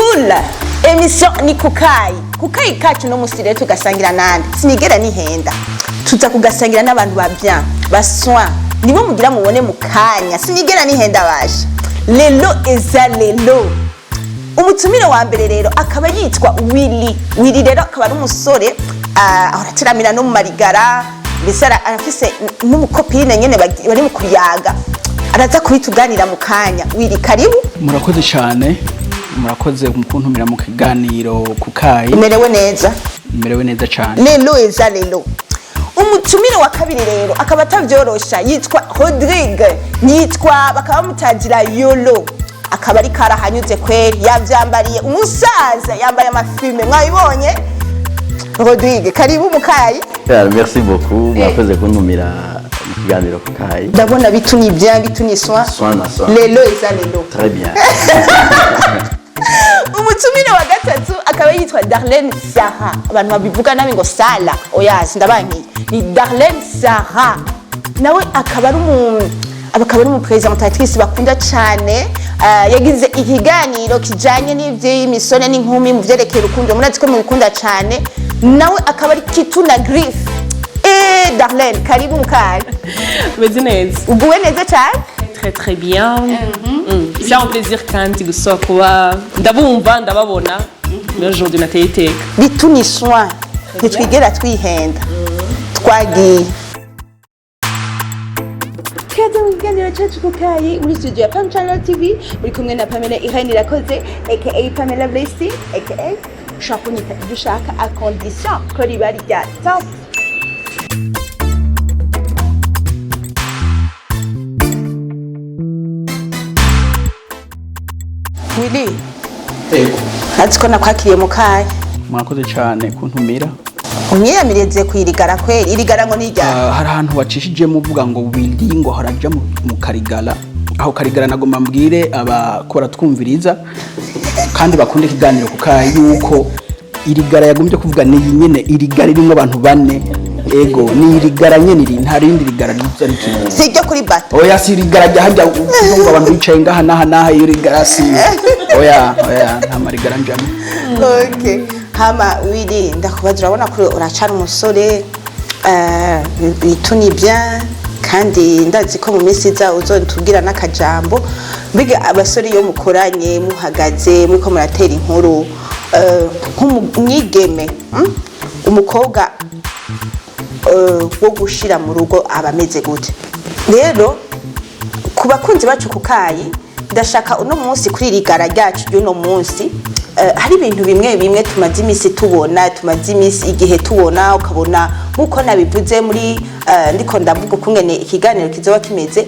Cool. Émission ni Kukayi. Kukayi kacu no musi rero tugasangira nande? Sinigera nihenda, tuza kugasangira n'abantu ba bien, ba soin, nibo mugira mubone mu kanya. Sinigera nihenda basha. Lelo eza lelo. Umutumire wa mbere rero akaba yitwa Willy. Willy rero akaba ari umusore, ahora ateramira no mu marigara, mbese arafise n'umu copine nyene bari mu kuyaga, araza kubituganira mu kanya. Willy, karibu. Murakoze cyane, murakoze mu kuntumira mu kiganiro ku kayi. Umerewe neza? Merewe neza cyane. Lelo eza lelo. Umutumire wa kabiri rero akaba atavyorosha, yitwa Rodrigue, yitwa bakaba bamutagira Yolo, akaba ari karahanyuze kweri, yavyambariye umusaza, yambaye amafilme mwabibonye. Rodrigue, karibu mukayi. Yeah, merci beaucoup. Mwakoze kuntumira mu kiganiro ku kayi. Ndabona bituni bien, bituni soin. Soin na soin. Lelo eza lelo. Très bien. Umutumire wa gatatu akaba yitwa Darlene Sarah. Abantu babivuga nabi ngo Sala, oya, sindabankiye, ni Darlene Sarah. Nawe akaba ari umu présentatrice bakunda cyane. Yagize ikiganiro kijanye n'ivy'imisore n'inkumi mu vyerekeye urukundo, murazi ko mubikunda cyane. Nawe akaba ari Kitu na Griffe. Darlene, karibu mukayi. Meze neza. Uguwe neza cyane. Très très bien. C'est un plaisir kandi gusa kuba ndabumva, ndababona. Mais aujourd'hui nateye iteka. Bituni soin, ntitwigera twihenda. Twagiye. Kaze mu kiganiro cyacu ku kayi muri studio ya Pam Channel TV, muri kumwe na Pamela Irene Irakoze, aka Pamela Blessing, aka ushobora kunyita ibyo ushaka, à condition ko riba rya top. Willy. Yego. Ntazi ko nakwakiriye mu kayi. Mwakoze cyane kuntumira. Umwiyamirize kwirigara kweri, irigara ngo ni irya Hari ahantu wacishijemo uvuga ngo Willy ngo haraja mu karigara. Aho karigara nagomba mbwire abakora twumviriza kandi bakunda ikiganiro ku kayi yuko irigara yagombye kuvuga ni iyi nyene, irigara irimwo abantu bane. Ego, ni irigara nyene iri, nta rindi rigara riza rikiri. Si iryo kuri bato? Oya, si irigara rya harya ngo abantu bicaye ngaha n'aha n'aha. Iyo rigara si, oya oya, nta marigara njamo. Okay. Hama Willy, ndakubaza, urabona ko uracara umusore, bituni bien, kandi ndazi ko mu minsi iza uzotubwira n'akajambo. Mbega abasore iyo mukoranye, muhagaze, muriko muratera inkuru, nk'umwigeme, umukobwa wo gushira mu rugo aba ameze gute? Rero ku bakunzi bacu ku kayi, ndashaka uno munsi kuri iri gara ryacu ry'uno munsi, hari ibintu bimwe bimwe tumaze iminsi tubona, tumaze iminsi igihe tubona, ukabona nk'uko nabivuze muri ndiko ndavuga ukungene ikiganiro kizoba kimeze,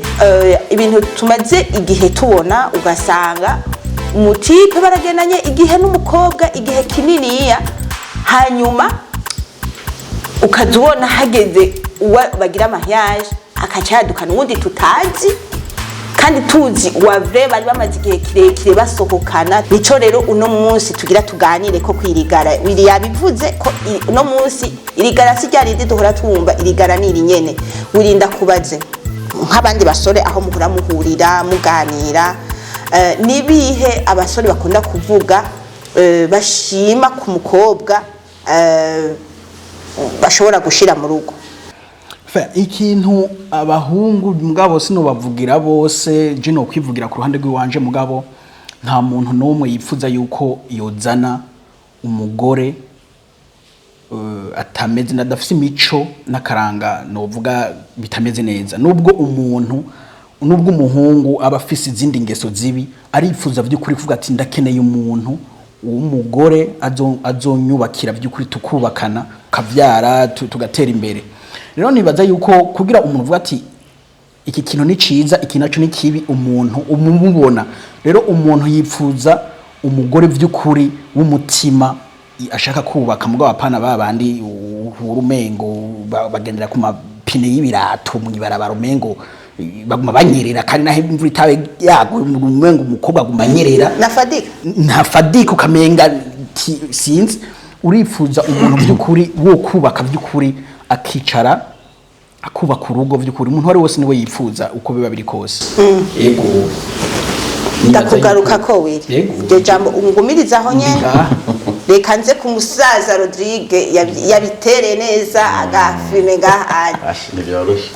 ibintu tumaze igihe tubona, ugasanga umu type baragendanye igihe n'umukobwa igihe kininiya, hanyuma ukaza ubona hageze uwa bagira mariage akaca yadukana uwundi tutazi kandi tuzi wave bari bamaze igihe kirekire basohokana. Nico rero uno munsi tugira tuganire ko kwirigara. Wiri yabivuze ko uno munsi irigara si rya rindi duhora twumva, irigara ni iri nyene. Wirinda kubaze nk'abandi basore aho muhora muhurira muganira, nibihe abasore bakunda kuvuga, bashima ku mukobwa, bashobora gushira mu rugo? Ikintu abahungu, mugabo sinobavugira bose, je no kwivugira ku ruhande rw'iwanje, mugabo nta muntu n'umwe yipfuza yuko yozana umugore atameze, adafise imico n'akaranga novuga bitameze neza. Nubwo umuntu, nubwo umuhungu aba afise izindi ngeso zibi, arifuza by'ukuri kuvuga ati: "Ndakeneye umuntu w'umugore azonyubakira by'ukuri, tukubakana, kavyara, tugatera imbere." Rero nibaza yuko kugira umuntu uvuga ati iki kintu ni ciza, iki naco ni kibi, umuntu umubona rero, umuntu yipfuza umugore by'ukuri w'umutima ashaka kubaka, mugabo apana ba bandi uhura umengo bagendera ku mapine y'ibirato mw'ibarabara, umengo baguma banyerera, kandi naho imvura itabe yagwa umengo umukobwa aguma anyerera. Na fadika. Nta fadika, ukamenga sinzi. Urifuza umuntu by'ukuri wo kubaka by'ukuri, akicara akubaka urugo by'ukuri. Umuntu uwo ari wese niwe yifuza, uko biba biri kose. Yego. Ndakugaruka ko wiri. Yego. Iryo jambo ungumirizaho nyene. Ngaha. Reka nze ku musaza Rodrigue yabitereye neza agafilme ngaha. Ash, ntibyoroshe.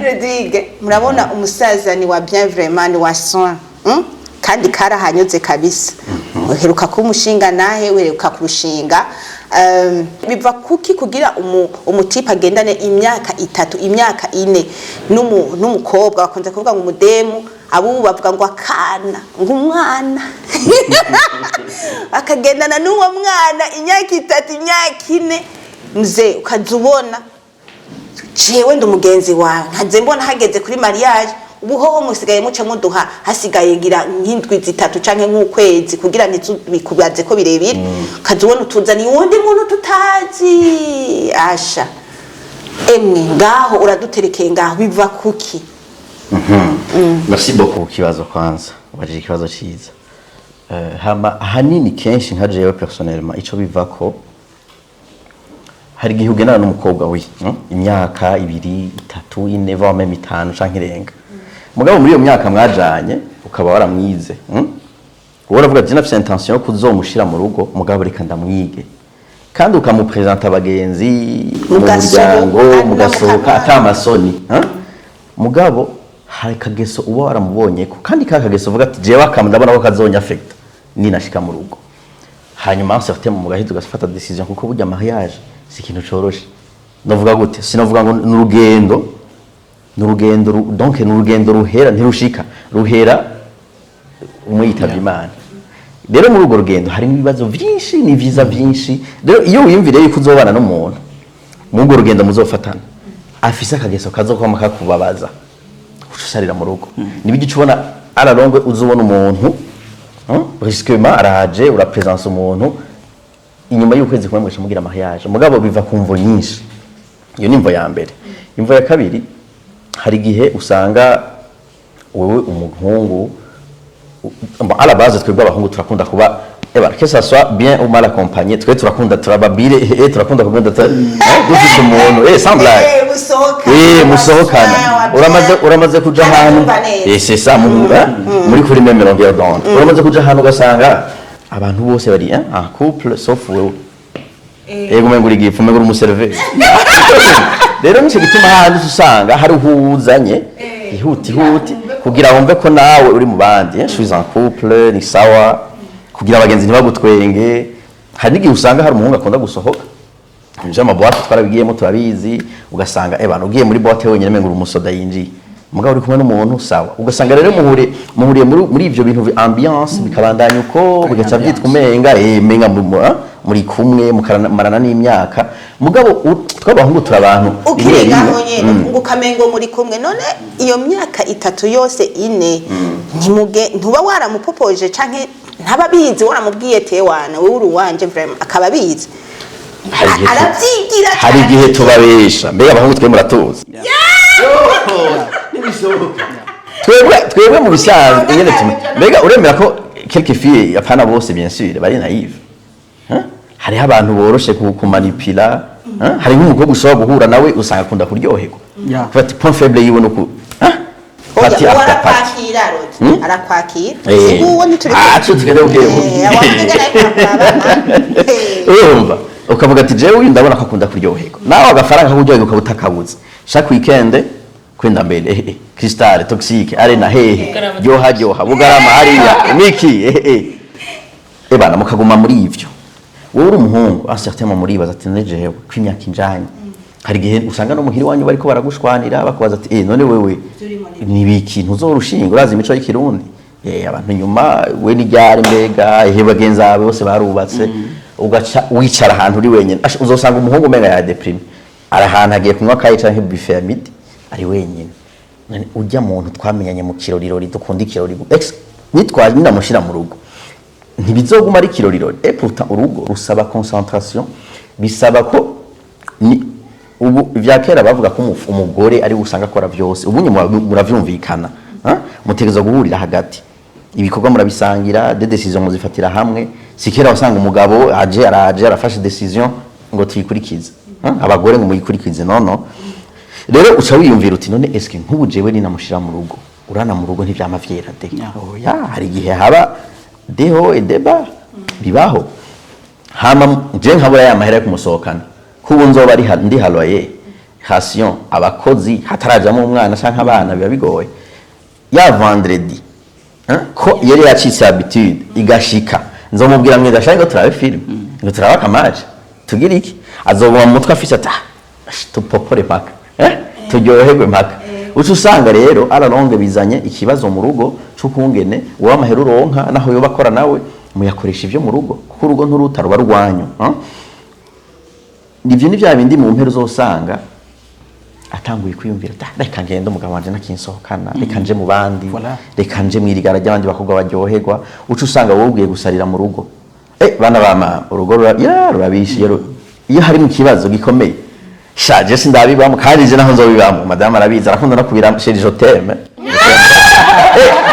Rodrigue, murabona umusaza ni wa bien, vraiment ni wa soin, Kandi karahanyuze kabisa. Uheruka kumushinga nahe, uheruka kurushinga. Biva kuki kugira umutipe agendane imyaka 3, imyaka 4 n'umukobwa? Bakunze kuvuga ngo umudemu, abubu bavuga ngo akana, ngo umwana, akagendana n'uwo mwana imyaka 3, imyaka 4, mzee, ukaza ubona jewe ndi umugenzi wawe, nkaze mbona hageze kuri mariage. Ubu hoho musigaye muca muduha hasigaye ngira nk'indwi 3 canke nk'ukwezi kugira ntitubikubaze ko birebire, ukaza ubona utuzaniye uwundi muntu tutazi. Asha, emwe ngaho uraduterekeye ngaho, biva kuki? Merci beaucoup ku kibazo. Kwanza ubajije ikibazo ciza. Hama ahanini kenshi nka jewe personnellement, ico bivako, hari igihe ugendana n'umukobwa wi imyaka 2, 3, 4, voire même 5 canke irenga, mugabo muri iyo myaka mwajanye ukaba waramwize, Wowe uravuga ati nafise intention yo kuzomushira mu rugo, mugabo reka ndamwige, kandi ukamupresenta abagenzi mu Mugasohoka, muryango, mugasohoka mukanwa. ata amasoni, hein? Mugabo hari kageso uba waramubonye ko, kandi ka kageso uvuga ati jewe akam ndabona ko kazonya affecta ninashika mu rugo. Hanyuma en certain moment mugahita ugafata décision, kuko burya mariage si ikintu coroshe. Ndavuga gute? Sinavuga ngo ni urugendo, ni urugendo donc ni urugendo ruhera ntirushika, ruhera umwe yitavye Imana. Rero muri urwo rugendo harimo ibibazo byinshi, ni vyiza byinshi. Rero iyo wiyumvire yuko uzobana n'umuntu muri urwo rugendo muzofatana, afise akageso kazokwama kakubabaza, uca usarira mu rugo. Nibyo uca ubona ararongwe, uzubona umuntu, brusquement araje, urapresence umuntu, inyuma y'ukwezi kumwe mugaca mugira mariage. Mugabo biva ku mvo nyinshi. Iyo ni imvo ya mbere. Imvo ya kabiri, hari igihe usanga wewe umuhungu, bon, à la base twebwe abahungu turakunda kuba eba, que ça soit bien ou mal accompagné, twe turakunda, turababire, turakunda kugenda dufise umuntu, sans blague. Musohoka. Musohokana, uramaze kuja ahantu. Arabyumva neza. C'est ça, muri kuri même longueur d'onde. Uramaze kuja ahantu ugasanga abantu bose bari en couple sauf wewe. Ego, umengo uri igifu, umengo uri umuserveur. Rero nico gituma hahandi usanga hari uhuzanye ihuti huti kugira wumve ko nawe uri mu bandi, je suis en couple, ni sawa, kugira abagenzi ntibagutwenge. Hari n'igihe usanga hari umuhungu akunda gusohoka ibyo ama boîte, twarabigiyemo turabizi, ugasanga bana ugiye muri boîte wenyine umengo uri umusoda yinjiye, mugabo uri kumwe n'umuntu sawa. Ugasanga rero muhuriye muri ivyo bintu ambiance bikabandanya uko, bigaca byitwa umenga menga muri kumwe mukamarana n'imyaka. Mugabo tw'abahungu turi abantu rimwe Ukiri ngaho rimwe. nyene, ngo ukamengo muri kumwe, none iyo myaka 3 yose, 4, ntimuge ntuba waramupopoje canke ntababizi, waramubwiye tewana wewe uri uwanje vraiment, akaba abizi? Hari igihe Arabyigira. Hari igihe tubabesha. Mbega abahungu twe muratuzi, twebwe mu bisanzwe ingene mbega uremera ko quelques filles, apana bose bien sûr, bari naïve, Hein? Hariho abantu boroshe kumanipula, hein? Hari nk'umukobwa ushobora guhura nawe usanga akunda kuryoherwa. Kuva ati point faible yiwe no ku, hein? Party Oya, uwo after party. arakwakira, Rodi arakwakira. Uwo ntituri Ah, twe tugende buke buke. Awavuga nawe kuraba. Urumva ukavuga ati jewe uyu ndabona ko akunda kuryoherwa, nawe agafaranga ko kuryoherwa ukaba utakabuze. Chaque weekend kwenda mbere, Cristal, Toxic, Arena, hehe, ryoha ryoha, Bugarama hariya niki, ebana mukaguma muri ivyo. Wowe uri umuhungu, un certain moment muribaza ati none jewe ko imyaka injanye, hari igihe usanga no muhira iwanyu bariko baragushwanira, bakubaza ati none wewe ni ibiki, ntuzorushinga? Urazi imico y'ikirundi, abantu nyuma we n'iryari, mbega ehe bagenzi bawe bose barubatse. Ugaca wicara ahantu uri wenyine. Uzosanga umuhungu umenga ya déprimé, ari ahantu agiye kunywa kayi canke buffet ya midi, ari wenyine. None urya muntu twamenyanye mu kirorirori, dukunda ikirori, ex nitwaje ninamushira mu rugo ntibizoguma ari ikirorirori? Et pourtant urugo rusaba concentration, bisaba ko ni ubu ivya kera bavuga ko umugore ari we usanga akora byose, ubu nyuma muravyumvikana, ha? Mutegerezwa guhurira hagati, ibikorwa murabisangira, des décisions muzifatira hamwe. Si kera wasanga umugabo aje, araje arafashe décision ngo tuyikurikize, ha? Abagore ngo muyikurikize, no. Rero uca wiyumvira uti none eske nk'ubu jewe ninamushira mu rugo Urana mu rugo ntivyama vyera de. Oya, hari igihe haba deho edeba bibaho. Hama je nkabura ya mahera yo kumusohokana, kubu nzoba ari ndi haloye ration, abakozi, hatarajamo umwana canke abana, biba bigoye. Ya vendredi, hein, ko yari yacitse habitude igashika, nzomubwira mwiza shaka ngo turabe film, ngo turabe akamaje, tugire iki, azoguma mu mutwe afise ati: "Ah, tupopore mpaka, turyoherwe mpaka." Uca usanga rero à la longue bizanye ikibazo mu rugo c'ukungene wowe amahera uronka, naho yoba akora, nawe muyakoresha ivyo mu rugo, kuko urugo nturuta ruba rwanyu, hein? Ivyo ni vya bindi mu mpera uzosanga atanguye kwiyumvira ati: "Ah, reka ngende, umugabo wanje nakinsohokana, reka nje mu bandi." Voilà. Reka nje mwirigara ry'abandi bakobwa baryoherwa. Uca usanga wowe ugiye gusarira mu rugo. Bana ba mama, urugo ya rurabishe. Iyo hari mu kibazo gikomeye shaje, sindabibamo, kandi je naho nzobibamo, madame arabizi, arakunda no kubira: "Chéri, je t'aime."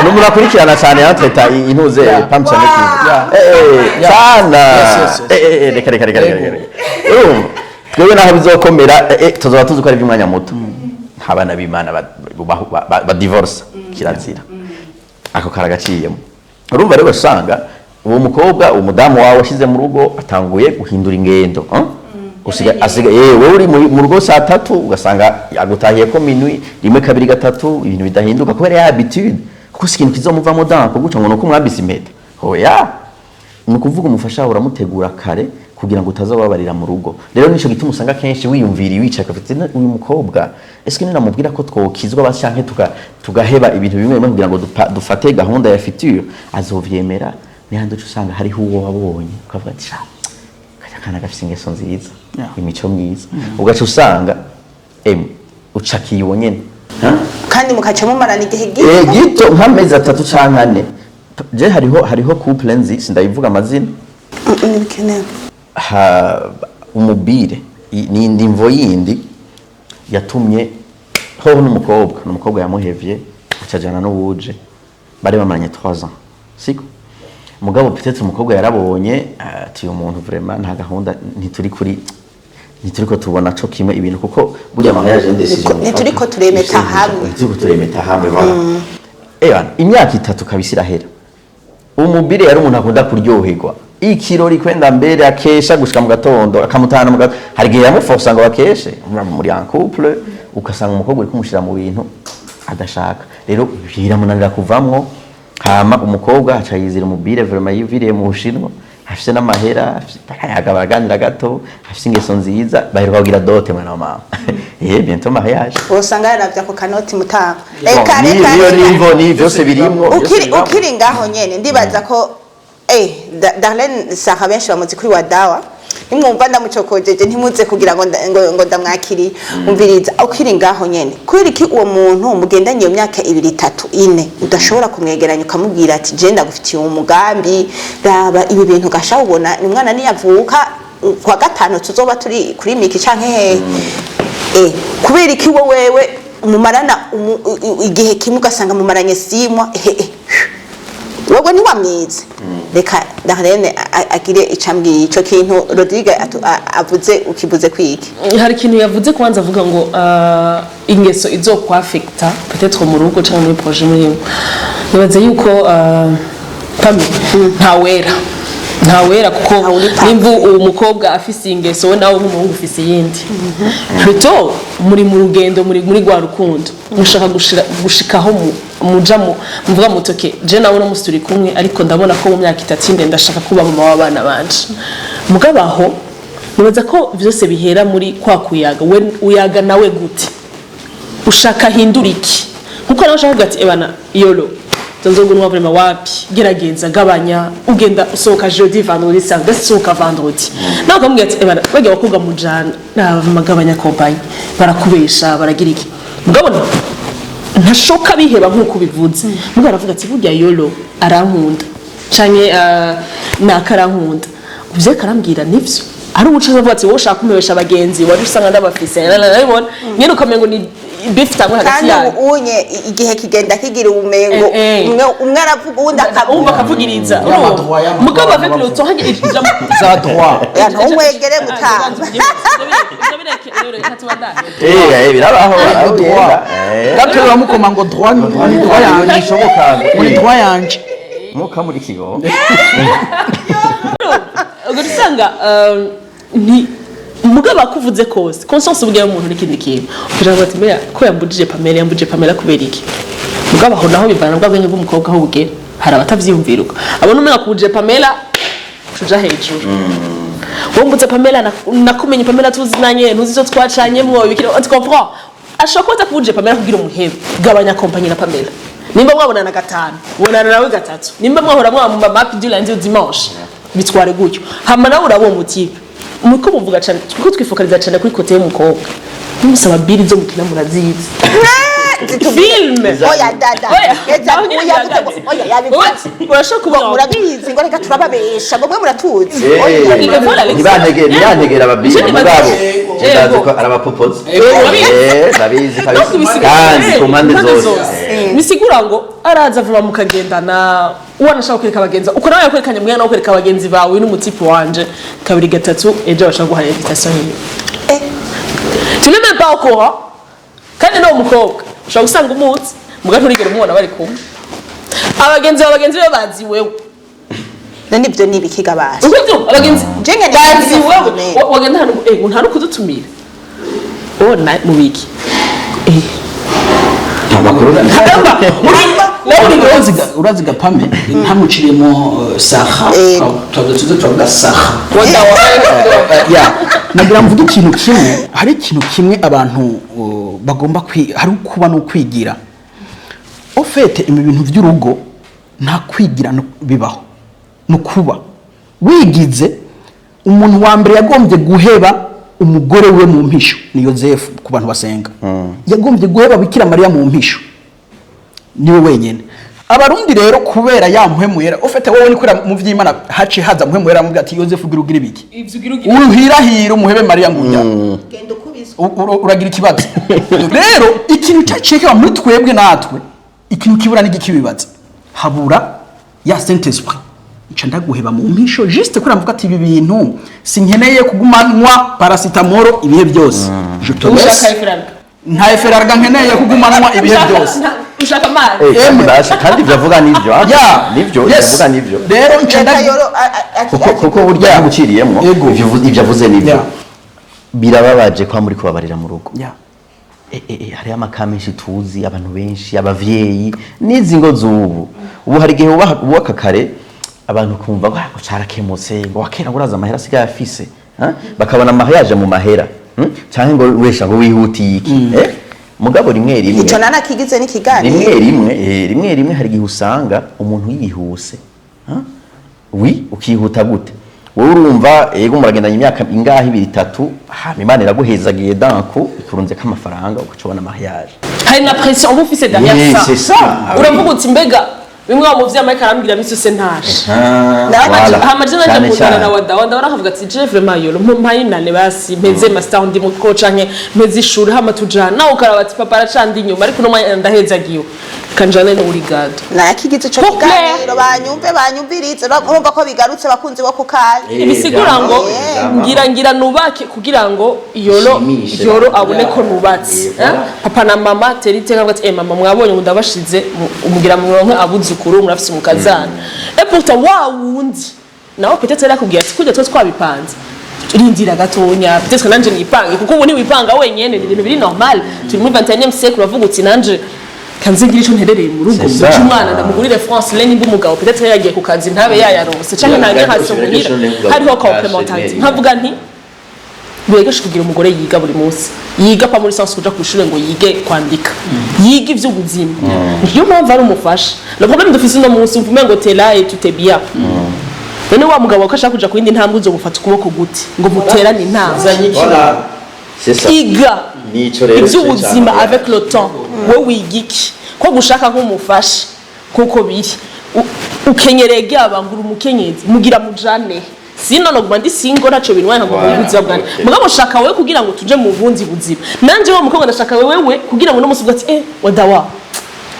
N'umuntu akurikirana cyane yantreta intuze Pam Channel TV. Sana. Yes. Reka reka reka reka reka. Urumva, twebwe naho bizokomera, tuzoba tuzi ko ari iby'umwanya muto. Nk'abana b'Imana ba divorce kirazira, ako karagaciyemo. Urumva rero usanga uwo mukobwa, umudamu wawe washyize mu rugo, atanguye guhindura ingendo, hein? Usiga asiga wowe uri mu rugo saa 3, ugasanga agutahiye ko minuit, rimwe, kabiri, gatatu, ibintu bidahinduka kubera ya habitude, kuko si ikintu kizomuvamo danko guca ngo nuko mwambise impeta. Oya, ni ukuvuga umufasha wawe uramutegura kare kugira ngo utazababarira mu rugo. Rero nico gituma usanga kenshi wiyumviriye, wicaye ukafite: "Uyu mukobwa, ese ninamubwira ko twokizwa basi canke tugaheba ibintu bimwe bimwe kugira ngo dufate gahunda ya future, azovyemera?" Nihandi uca usanga hariho uwo wabonye ukavuga ati: "Sha, kajya kana gafise ingeso nziza, imico myiza," ugaca usanga ucakiye uwo nyene. Ha? Kandi mukaca mumarana igihe gito. Gito nk'amezi 3 canke 4. Je hariho couple nzi, sindayivuga amazina. Ntibikenewe. Ha, umubire ni indi mvo yindi yatumye hoho n'umukobwa yamuhevye, acajana n'uwuje bari bamaranye 3 ans, siko? Mugabo peut-être umukobwa yarabonye ati: "Uyu muntu vraiment nta gahunda, ntituri kuri, ntituriko tubona co kimwe ibintu," kuko burya mariage ni décision. Ntituriko turemeta hamwe. Ntituriko turemeta hamwe, voilà. Imyaka 3 kabisa irahera. Umubire yari umuntu akunda kuryoherwa, ikirori, kwenda mbere akesha gushika mu gatondo, akamutahana mu gatondo. Hari igihe yamuforsa ngo bakeshe muri en couple, ugasanga umukobwa uri kumushira mu bintu adashaka, rero biramunanira kuvamwo. Hama umukobwa aca yizira umubire vraiment yiviriye mu Bushinwa, afise n'amahera, barayaga, baraganira gato, afise ingeso nziza, baheruka kugira dot, mwana wa mama, bientôt mariage. Usanga yaravye ako kanoti mutanga. Bon, Reka reka niyo reka. nimvo ni byose birimwo, byose Ukiri bibamwo. Ukiri ngaho nyene, ndibaza ko Darlene Sarah benshi bamuzi kuri Wadawa. Nimwumva ndamucokojeje, ntimuze kugira ngo ngo ndamwakiriye. Umviriza, ukiri ngaho nyene, kubera iki uwo muntu mugendanye iyo myaka 2, 3, 4 udashobora kumwegeranya ukamubwira ati: "Je ndagufitiye umugambi, raba ibi bintu gasha, ubona ni umwana niyavuka kwa gatanu tuzoba turi kuri miki canke hehe?" Kubera iki wewe mumarana igihe kimwe, ugasanga mumaranye 6 mois, wewe ntiwamwize? Reka Darlene agire ico ambwiye. Ico kintu Rodrigue avuze, ukivuze kwiki? Hari ikintu yavuze kubanza avuga ngo ingeso izokwaffecta peut-être mu rugo cyangwa muri projet murimo. Nibaza yuko pami ntawera, ntawera, kuko Ntawe uri parfait. Nimba uwo mukobwa afise ingeso, we nawe nk'umuhungu ufise iyindi, plutôt muri mu rugendo, muri rwa rukundo mushaka gushikaho muja mu muvuga mutoke: "Je nawe no musi turi kumwe, ariko ndabona ko mu myaka 3 inde ndashaka kuba mama w'abana banje." Mugabo aho nibaza ko vyose bihera muri kwa kuyaga. We uyaga nawe gute? Ushaka hindura iki? Nkuko nawe ushaka kuvuga ati: "Ebana yolo nzogunwa vraiment wapi, gerageza gabanya, ugenda usohoka jeudi, vendredi, samedi, sohoka vendredi." Nawe ukamubwira ati: "Ebana bajya abakobwa mujana nabagabanya compagnie, barakubesha, baragira iki." Mugabo ntashoka biheba nkuko ubivuze. Mugabo aravuga ati: "Burya yolo arankunda canke naka arankunda, uvyo karambwira nivyo." Ari ubuca avuga ati: "Wowe ushaka kumpebesha abagenzi, wari usanga ndabafise nabibona nyene," ukamengo ni beef tangwe hagati Kandi yanyu. ubu unye igihe kigenda kigira ubumengo umwe umwe aravuga, uwundi umva akavuga. Akavugiriza. Y'ama droit, y'ama Mugabo droit, avec le temps hagira ijambo za droit. Ya, ntumwegere mutanga. Reka tubandanye. Birabaho barabugenda. Gato uramukoma ngo droit ni droit yanje. Ntibishoboka. Muri droit yanje. Muka muri kigo. Ubwo usanga nti mugabo akuvuze kose, conscience ubwiye umuntu n'ikindi kintu, kugira ngo ati: "Mbega ko yambujije Pamela, yambujije Pamela kubera iki?" Mugabo aho naho bivana bwa bwenge bw'umukobwa aho bugera. Hari abatavyiyumvira uko abona umenga kubujije Pamela tuja hejuru. Wowe Pamela, nakumenye Pamela, tuzinanye, ntuzi icyo twacanyemwo ibikira, tu comprends? Ashobora kuba atakubujije Pamela kugira umuhebe. Gabanya compagnie na Pamela. Nimba mwabonana gatanu, bonana nawe gatatu. Nimba mwahora mwamuma mapi du lundi au dimanche, bitware gutyo. Hama nawe uraba uwo mutipe muko muvuga cyane, kuko twifokaliza cyane kuri côté y'umukobwa. Nimusaba biri zo mukina, murazizi filme. Oya dada. Oya, Eza, aho nyine oya, bihagaze. oya, yabivuze. Urashobora kuba Ngo murabizi, ngo reka turababesha, ngo mwe muratuzi. Oya. Ntibantegera ababiri Je mugabo nibaza- ndazi ko arabapopoza. Urabizi? Ndabizi kabisa. No kubisigura. Kandi ku mpande zose. Bisigura ngo araza vuba mukagendana, wanashaka kwereka abagenzi uko nawe yakwerekanye mwana nawe kwereka abagenzi bawe n'umutipe wanje kabiri gatatu, ejo bashaka guha invitation yiwe. Tu n'es même pas au courant. Kandi n'uwo mukobwa ushobora gusanga umuzi muga nturigere umubona bari kumwe. Abagenzi bawe, bagenzi be bazi wewe. None ibyo ni ibikiga basi? Uko byo abagenzi Je ngene bazi ibyo wewe. filime. Wagenda hano ngo nta no kudutumira oh na mubiki. Nta makuru. Nawe uri Uraziga, uraziga Pame ntamuciriyemo saha. Yego. Twavuze tuze turavuga saha. Wadawa. Ya, nagira mvuge ikintu kimwe. Hari ikintu kimwe abantu bagomba hari kuba no kwigira. Au fait, ibi bintu by'urugo nta kwigira bibaho, ni ukuba wigize. Umuntu wa mbere yagombye guheba umugore we mu mpisho ni Yozefu. Ku bantu basenga, yagombye guheba Bikira Mariya mu mpisho, niwe wenyine. Abarundi rero kubera ya mpwemwera ufite wowe ni kubera mu vy'Imana haci haza mpwemwera amubwira ati: "Yozefu, ugira ugira ibiki?" Ivyo ugira ugira. Uruhirahira umuhebe Mariya ngujya. Genda ukubiswe. Uragira ikibazo. Rero ikintu cyaciye muri twebwe natwe, ikintu kibura n'igikibibaza, habura ya Saint Esprit ica ndaguheba mu mpisho, juste kubera mvuga ati: "Ibi bintu sinkeneye kuguma nywa paracetamol ibihe byose, je te Ushaka laisse." ifaranga. Nta Efferalgan nkeneye kuguma nywa ibihe byose. Ushaka amazi. Kandi kandi ibyo avuga nibyo. Ya. Nibyo ibyo avuga nibyo. Rero nca Reka yoro Kuko burya ntaguciriyemo. Yego. Ibyo avuze nibyo. Birababaje kwa muri kubabarira mu rugo. Hariho amaka menshi tuzi, abantu benshi, abavyeyi n'izi ngo z'ubu. Ubu hari igihe wubaka kare, abantu kumva ngo: "Ah, carakemutse," ngo wakera ngo uraza amahera asigaye afise. Ha? Bakabona amahera mu mahera, Canke ngo wesha ngo wihutiye iki, eh? Mugabo rimwe rimwe Ico nanakigize n'ikiganiro. Rimwe rimwe hari igihe usanga umuntu yihuse. Ha? Wi ukihuta gute? Wowe urumva, yego, muragendanye imyaka ingahe, ibiri, itatu, hama Imana iraguhezagiye, danku ikurunzeko amafaranga, ugaca ubona mariage. Hari na pression uba ufise derrière Oui, ça. c'est ça. Ah oui. Uravuga uti: "Mbega bimwe wa muvyeyi Mike arambwira misi yose ntashe." Voilà. Hama je nanje Cane nkundana cane. na wada wada, baravuga ati: "Je vraiment yolo mpaye inane basi mpeze master ndi mu ko canke mpeze ishuri hama tujana." Nawe ukaraba ati: "Papa aracandi inyuma, ariko no mwanya ndahezagiwe kanjane no uri gado." Nakigize ico Pour clair. kiganiro, banyumve, banyumvirize, urumva ko bigarutse, bakunzi bo kukayi. Bisigura ngo ngira nubake kugira ngo yolo Shimishe. yolo abone ko nubatse. Eh, Eh? Papa na mama teri iteka avuga ati: "Eh, mama, mwabonye ngo ndabashize umugira muronke abuzukuru, murafise umukazana." Et pourtant wa wundi nawe peut-être yari akubwiye ati: "Kurya twe twabipanze, rindira gatonya, peut-être nanje nipange," kuko ubu ntiwipanga wenyene, ni ibintu biri normal. Turi muri 21e siècle. Uravuga uti: "Nanje kanze ngira ico nterereye mu rugo, C'est ça. nce umwana ndamugurire France le, nimba umugabo peut-être yagiye ku kazi ntabe yayaronse canke Yeah, ntange yeah, hasi muhira." yeah, Hariho complémentarité. Nkavuga nti biregeshe kugira umugore yiga buri munsi, yiga pa muri sens kuja kw'ishure ngo yige kwandika, yiga ivy'ubuzima. Niyo mpamvu ari umufasha. Le problème dufise uno munsi, uvume ngo t'es là et tout est bien. None wa mugabo ko ashaka kuja ku yindi ntambwe, uzomufata ukuboko gute ngo muterane intambwe? Voilà. C'est ça. Iga Nico rero iby'ubuzima cyane. avec le temps. Wowe wiga iki ko gushaka nk'umufasha kuko biri ukenyereye ryaba ngura umukenyezi mugira mujane, sino noguma ndi single, ntaco bintwaye, nkaguma mu Voilà, buzima bwanjye. okay. Mugabo shaka wewe kugira ngo tuje mu bundi buzima. Nanje wa mukobwa ndashaka wewe kugira ngo no musi uvuga ati: "Eh, wadawa,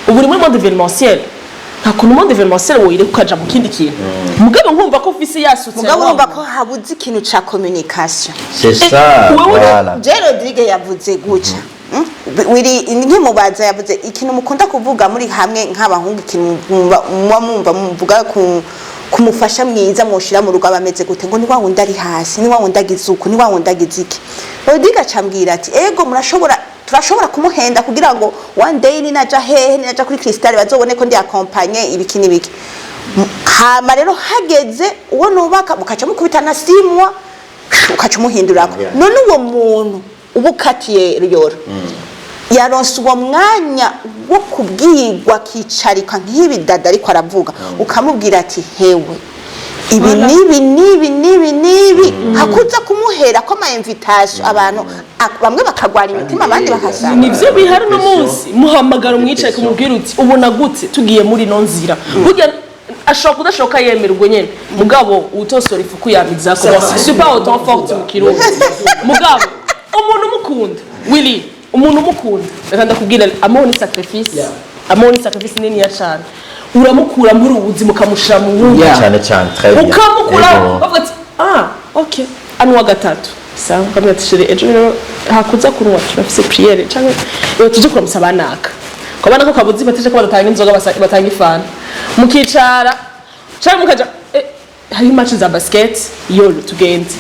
ubu uri muri monde événementiel." Nta kuntu monde événementiel woyireka ukaja mu kindi kintu, mugabo nkumva ko ufise yasutse. Mugabo urumva ko habuze ikintu ca communication. C'est ça. Wewe. Voilà. Je Rodrigue yavuze gutya. Wiri nkimubaza, yavuze ikintu mukunda kuvuga muri hamwe nk'abahungu, ikintu muba mwumva muvuga ku kumufasha mwiza mwoshira mu rugo abameze gute, ngo ni wa wundi ari hasi, ni wa wundi agize uku, ni wa wundi agize iki. Rodrigue acambwira ati: "Ego, murashobora, turashobora kumuhenda kugira ngo one day ninaja hehe, ninaja kuri Crystal, bazobone ko ndi accompagné, ibiki n'ibiki." Hama rero hageze uwo nubaka, mukaca mukubitana simwa, ukaca umuhindurako. None uwo muntu uba ukatiye ruyoro yaronse uwo mwanya wo kubwirwa, akicarika nk'ibi dada ariko aravuga, ukamubwira ati: "Hewe, ibi n'ibi n'ibi n'ibi n'ibi," hakuza kumuhera ko ama invitation abantu bamwe bakagwara imitima, abandi bakasanga. Nivyo bihari uno munsi. Muhamagara, umwicaye, kumubwira uti: "Ubona gute tugiye muri ino nzira?" Burya ashobora kudashoka yemera ubwo nyene, mugabo utosora ifuku yamizako. Je suis pas autant forte mu Kirundi, mugabo umuntu umukunda, Willy, umuntu umukunda, reka ndakubwira, amuha ni sacrifice, amuha ni sacrifice niniya cane. Uramukura muri ubu buzima ukamushira mu wundi. Cyane cyane, très bien. Ukamukura. Ego. Bavuga ati: "Ah, ok." Anywa gatatu, sawa, ukamubwira ati: "Chéri, ejo rero hakuza kunywa, turafise prière, canke tuje kuramutsa abanaka." Ukabona ko kabuzi bateje ko badatanga inzoga, batanga ifanta, mukicara canke mukaja hari match za basket, yolo tugende.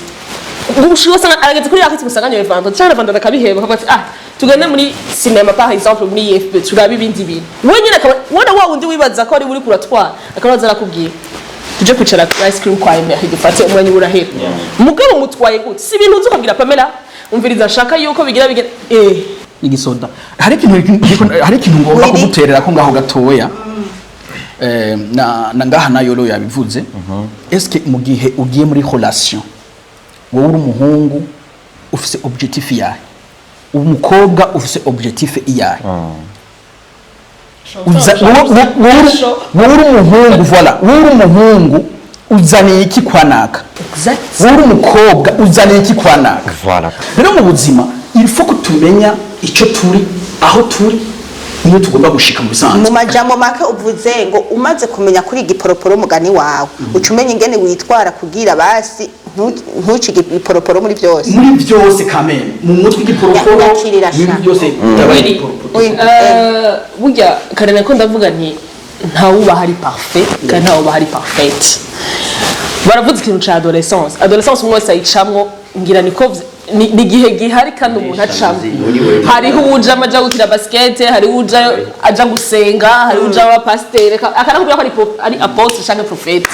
Ushobora usanga arageze kuri yakati, musanganye vendredi canke vendredi, akabiheba, akavuga ati: "Ah, tugende muri cinéma, par exemple muri IFB, turabe ibindi bintu." We nyine akaba wona wa wundi wibaza ko ari uri kuratwara, akaba aza arakubwira: "Tuje kwicara kuri ice cream kwa Emery, dufate umwanya." Urahera. Mugabo mutwaye gute? Si ibintu uzi ukabwira Pamela: "Umviriza, nshaka yuko bigira bigira." Igisoda, hari ikintu ngomba Willy. kuguterera ko ngaho gatoya. Na ngaha nayo rero yabivuze. Eske mu gihe ugiye muri relation, wowe uri umuhungu ufise objectif yahe, umukobwa ufise objectif iyahe? Wowe uri umuhungu, voilà, wowe uri umuhungu uzaniye iki kwa naka? Wowe uri umukobwa uzaniye iki kwa naka? Voilà. Rero mu buzima il faut ko tumenya icyo turi, aho turi, niyo tugomba gushika mu bisanzwe. Mu majambo make uvuze ngo umaze kumenya kuri igiporoporo, umugani wawe, uca umenya ingene witwara kugira basi ntucige igiporoporo muri byose. Muri byose kameme, mu mutwe igiporoporo. Nyakirira muri sha. byose byabaye igiporoporo. Oui. Burya kare ko ndavuga nti ntawuba hari parfait kandi ntawuba hari parfaite. Baravuze ikintu ca adolescence. Adolescence umwe wese ayicamwo, ngira niko ni igihe gihari kandi umuntu acamwo. Hariho uwuja amaja gukina basket, hariho uwuja aja gusenga, hariho uja aba pasiteri akanakubwira ko ari apôtre canke prophète.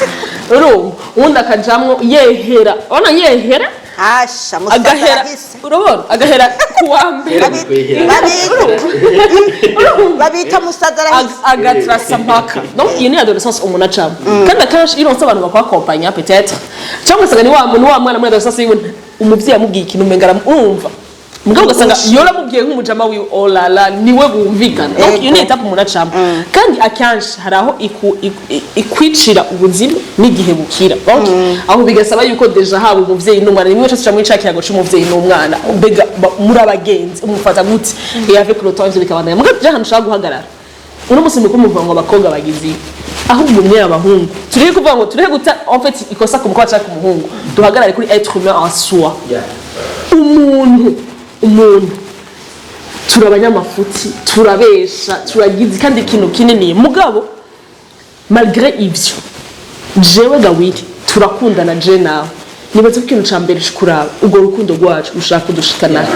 Urumva, uwundi akajamwo yehera, urabona yehera. Hasha musaza. Agahera. Arahise. Urabona agahera kuwa mbere. Babita musaza arahise. Agatrasa mpaka. Donc iyo ni adolescence umuntu acamo, kandi akenshi iyo uronse abantu bakwakompanya peut-être, cyangwa ugasanga ni wa muntu, wa mwana muri adolescence yiwe, umuvyeyi amubwiye ikintu umenga aramwumva, mugabo ugasanga iyo uramubwiye nk'umujama wiwe, oh la la, niwe bumvikana. Donc iyo ni étape umuntu acamo, kandi akenshi hari aho ikwicira ubuzima n'igihe bukira. Donc aho bigasaba yuko déjà haba umuvyeyi n'umwana, nimwe cyose muri ca kiyago c'umuvyeyi n'umwana, mbega muri abagenzi, umufata gute? Et avec le temps ivyo bikabandanya. Mugabo je ahantu ushaka guhagarara uno munsi, nuko muvuga ngo abakobwa bagize ibi, ahubwo mwe abahungu tureke kuvuga ngo, tureke guta en fait ikosa ku mukobwa cyangwa ku muhungu, duhagarare kuri être humain en soi. Umuntu turi abanyamafuti, turabesha, turagize kandi ikintu kinini. Mugabo malgré ivyo, jewe gawiri turakundana, je nawe nibaza ko ikintu ca mbere kuraba urwo rukundo rwacu rushaka kudushikana.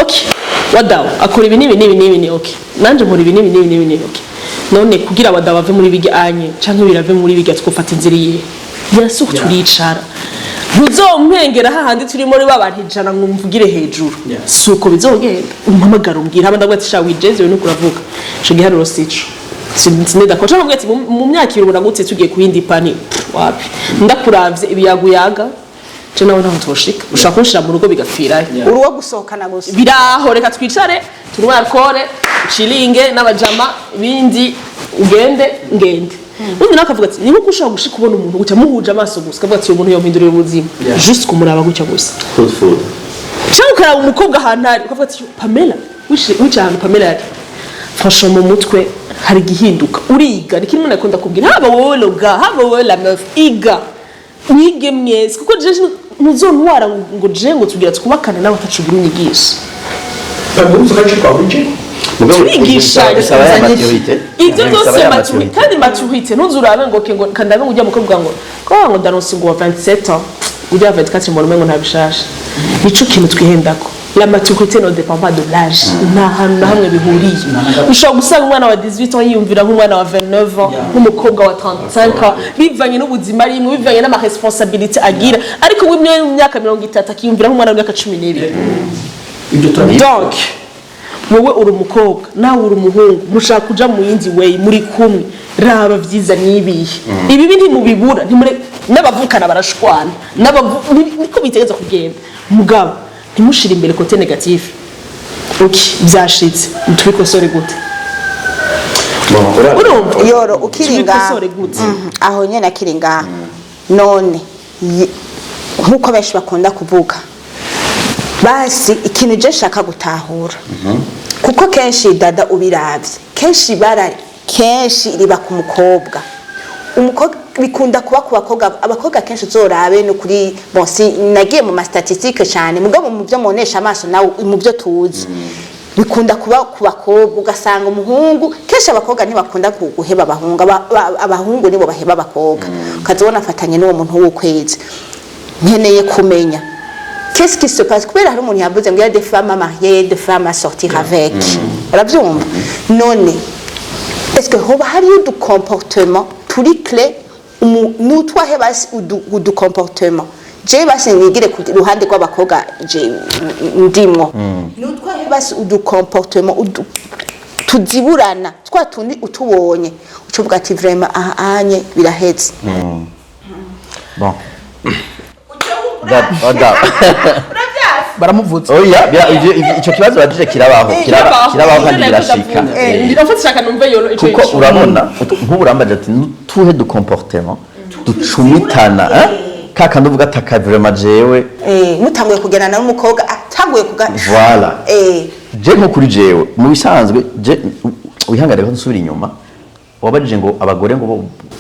Ok, wadawe akora ibi n'ibi n'ibi n'ibi, ni ok, nanje nkora ibi n'ibi n'ibi n'ibi, ni ok. None kugira abadawe bave muri bijya anye canke birave muri bijya, twofata inzira iyihe? Bien sûr turicara, ntuzompengera hahandi turi muri ba bantu 100 ngo mvugire hejuru. Si uko bizogenda. Umpamagara, umbwira, hama ndavuga ati: "Sha wijeze, we nuko uravuga ico giharuro sico." Sinedako canke mubwira ati: "Mu myaka 2 ubona gute tugiye ku yindi pani?" Pff, wapi, ndakuravye ibiyaguyaga, je nawe ntaho toshika, ushaka kunshira mu rugo bigapfirayo. Uri uwo gusohokana gusa. Biraho, reka twicare tunywe alcool, cilinge n'abajama, ibindi ugende ngende. Undi nawe akavuga ati: "Niba ushobora gushika ubona umuntu gutya muhuje amaso gusa, ukavuga ati uyu muntu yompindurira ubuzima," juste kumuraba gutya gusa. Food food. Cyangwa ukaraba umukobwa ahantu ari, ukavuga ati: "Pamela, wicaye ahantu Pamela yari, franchement mu mutwe." Hari igihinduka, uriga. Ni kimwe nakunda kubwira, haba wowe le gars, haba wowe la meuf, iga, mwige mwese, kuko je ntuzontwara ngo je ngo tugira twubakane nawe atacugira unyigisha. Turigishanya. Bisaba ya maturité. Ibyo Bisaba byose ya maturité. maturité. Kandi maturité, ntuzurabe ngo ke ngo kandabe ngo ujya mukobwa ngo ngo ndaronse ngo wa 27 ans, ujya 24, mbona umengo ntabishasha. Nico kintu twihendako. La maturité ne dépend pas de l'âge. Nta hantu na hamwe bihuriye. Ushobora gusanga umwana wa 18 ans yiyumvira nk'umwana wa 29 ans, nk'umukobwa wa 35 ans, bivanye n'ubuzima arimwo, bivanye n'ama responsabilité agira. Ariko we mu myaka 30 akiyumvira nk'umwana w'imyaka 12. Ibyo turabizi. Donc wowe uri umukobwa, nawe uri umuhungu, mushaka kuja mu yindi way, muri kumwe, raba vyiza n'ibihe, ibibi ntimubibura. Ntimure n'abavukana barashwana, niko bitegeza kugenda. Mugabo ntimushire imbere côté négatif. Ok, vyashitse, tubikosore gute? Urumva? Yoro ukiri ngaha. Tubikosore gute? Aho nyene akiri ngaha none nk'uko benshi bakunda kuvuga, basi ikintu je nshaka gutahura, kuko kenshi dada ubiravye, kenshi bara kenshi riba ku mukobwa. Umukobwa bikunda kuba ku bakobwa. Abakobwa kenshi uzorabe no kuri, bon, si nagiye mu ma statistique cyane, mugabo mu byo muonesha amaso nawe, mu byo tuzi, bikunda kuba ku bakobwa. Ugasanga umuhungu, kenshi abakobwa ntibakunda guheba abahungu, abahungu nibo baheba abakobwa. Ukazibona afatanye n'uwo muntu w'ukwezi. Nkeneye kumenya qu'est-ce qui se passe, kubera hari umuntu yavuze ngo il y a des femmes à marier, des femmes à sortir avec. Urabyumva? None est-ce que hoba hariyo udu comportement turi clé nutwahe basi udu comportement? Je basi nigire ku ruhande rw'abakobwa je ndimwo. Nutwahe basi udu comportement tuziburana, twa tundi utubonye ucuvuga ati vraiment aha anye biraheze? Bon. Oda. Baramuvutse. Oya, ico kibazo bagije kirabaho, kirabaho kandi birashika. En fait shaka numve yoro ico. Kuko urabona nk'ubu urambaje ati nutuhe du comportement ducumitana, eh? Kakandi uvuga ati aka vraiment jewe. Mutanguye kugendana n'umukobwa, atanguye kuga Voilà. Je nko kuri jewe mu bisanzwe, je wihangane ko nsubira inyuma, wabajije ngo abagore ngo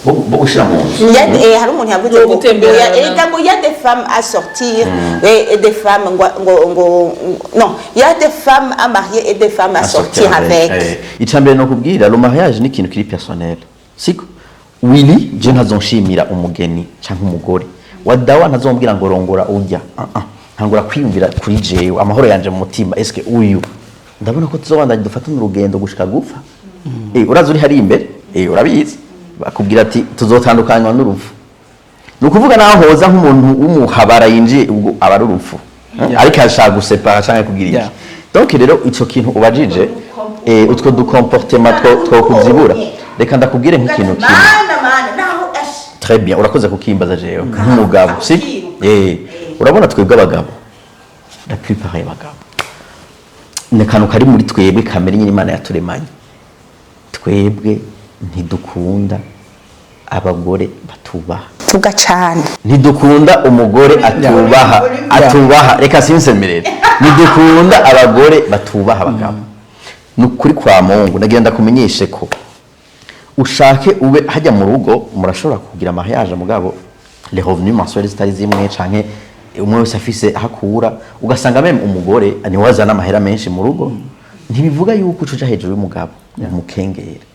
bo gushira mu nzu. Hari umuntu yavuze Ngo ngo gutemberana. Ega ngo y a des femmes à sortir et des femmes ngo non, il y a des femmes à marier et des femmes à sortir avec. Icya mbere ni ukubwira, le mariage ni ikintu kiri personnel, siko? Willy, je ntazonshimira umugeni canke umugore wa dawa, ntazombwira ngo rongora urya. Ah, ah. Ntangura kwiyumvira kuri jewe, amahoro yanje mu mutima. Eske uyu ndabona ko tuzobandanya dufatana urugendo gushika gupfa? Urazi uri hari imbere, urabizi, bakubwira ati tuzotandukanywa n'urupfu. Ni ukuvuga naho hoza nk'umuntu w'umuhabara yinjiye, ubwo aba ari urupfu. Ariko ashaka gusepara canke kugira iki. Donc rero ico kintu ubajije, utwo du comportement two kuzibura, reka ndakubwire nk'ikintu kimwe. Mana, mana, naho ash. Très bien, urakoze kukimbaza. Jewe nk'umugabo, si urabona twebwe abagabo, la plupart y'abagabo, ni akantu kari muri twebwe, kamere nyine Imana yaturemanye. Twebwe ntidukunda abagore batubaha. Tuga cane. Ntidukunda umugore atubaha, atubaha. Reka sinsemerere. Ntidukunda abagore batubaha abagabo. Ni ukuri kwa Mungu, nagira ndakumenyeshe ko ushake ube hajya mu rugo, murashobora kugira mariage, mugabo les revenus mensuels zitari zimwe, canke umwe wese afise aho akura, ugasanga même umugore niwe azana amahera menshi mu rugo. Ntibivuga yuko uca uja hejuru y'umugabo umukengera.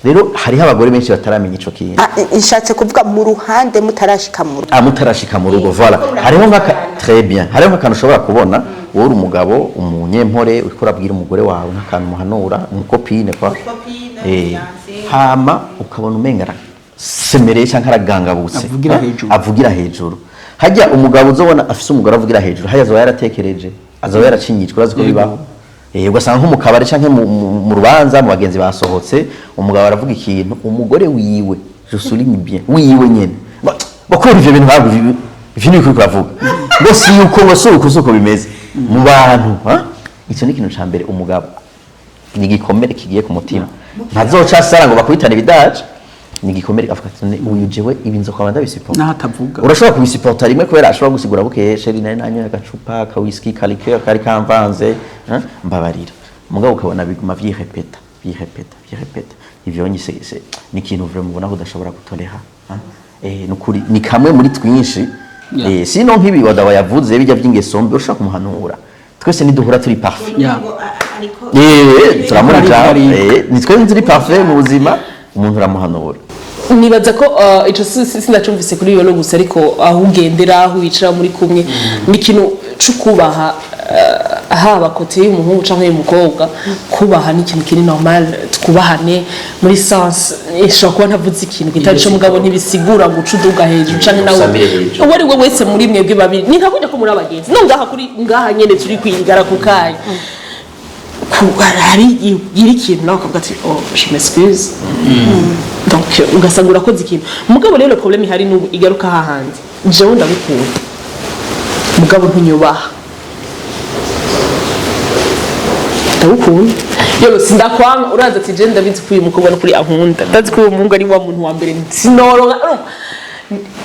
Rero hariho abagore benshi bataramenya ico kintu. Ah, nshatse kuvuga mu ruhande mutarashika mu rugo. Ah, mutarashika mu rugo, voilà. Hariho nk'aka, très bien, hariho nk'akantu ushobora kubona wowe uri umugabo, umunyempore, uriko urabwira umugore wawe nk'akantu muhanura, umu copine kwa, hama ukabona umenga arasemereye canke aragangabutse. Avugira hejuru. Avugira hejuru. Hajya umugabo uzobona afise umugore avugira hejuru, hajya azoba yaratekereje, azoba yaracinyijwe. Urazi ko bibaho. Ugasanga nko mu kabari canke mu rubanza, mu bagenzi basohotse, umugabo aravuga ikintu, umugore wiwe, je souligne bien, wiwe nyene, bakora ivyo bintu ntabwo ivyo ni ukuri kuravuga ngo si uko, ngo si uko, si uko bimeze mu bantu, ha? Ico ni ikintu ca mbere. Umugabo ni igikomere kigiye ku mutima, ntazoca asara ngo bakubitane ibidaje. Ni igikomere, avuga ati: "None uyu jewe ibi nzokwaba ndabisupporta?" Naho atavuga. Urashobora kubisupporta rimwe kubera ashobora gusigura bukeye: "Chéri, nari nanyoye agacupa ka whisky, ka liqueur kari kamvanze, mbabarira." Mugabo ukabona biguma vyirepeta, vyirepeta, vyirepeta. Ivyo nyi ni ikintu vraiment ubona ko udashobora gutoleha, hein? Nukuri ni kamwe muri twinshi. Sino nk'ibi wadawa yavuze bijya by'ingeso mbi, ushobora kumuhanura. Twese ntiduhura turi parfait. Turamurika. Ni twe turi parfait mu buzima, umuntu uramuhanura. Nibaza ko ico sinacumvise kuri iyo gusa, ariko aho ugendera, aho wicara muri kumwe, ni ikintu co kubaha, haba côté y'umuhungu canke y'umukobwa. Kubaha ni ikintu kiri normal, twubahane muri sens ishobora kuba ntavuze ikintu kitari co, mugabo ntibisigura ngo uce uduga hejuru canke nawe Usamire hejuru. Uwo ari we wese muri mwebwe babiri, ni nka kurya ko muri abagenzi no ngaha kuri ngaha nyene turi kwigara ku kayi, hari igihe ugira ikintu nawe ukavuga ati: "Oh, je m'excuse." Donc ugasanga urakoze ikintu. Mugabo rero problème ihari n'ubu igaruka hahandi: jewe ndagukunda, mugabo ntunyubaha. Ndagukunda yoro, sindakwanga. Uraza ati: "Je ndabizi ko uyu mukobwa n'ukuri ankunda, ndazi ko uyu muhungu ari wa muntu wa mbere sinoronka,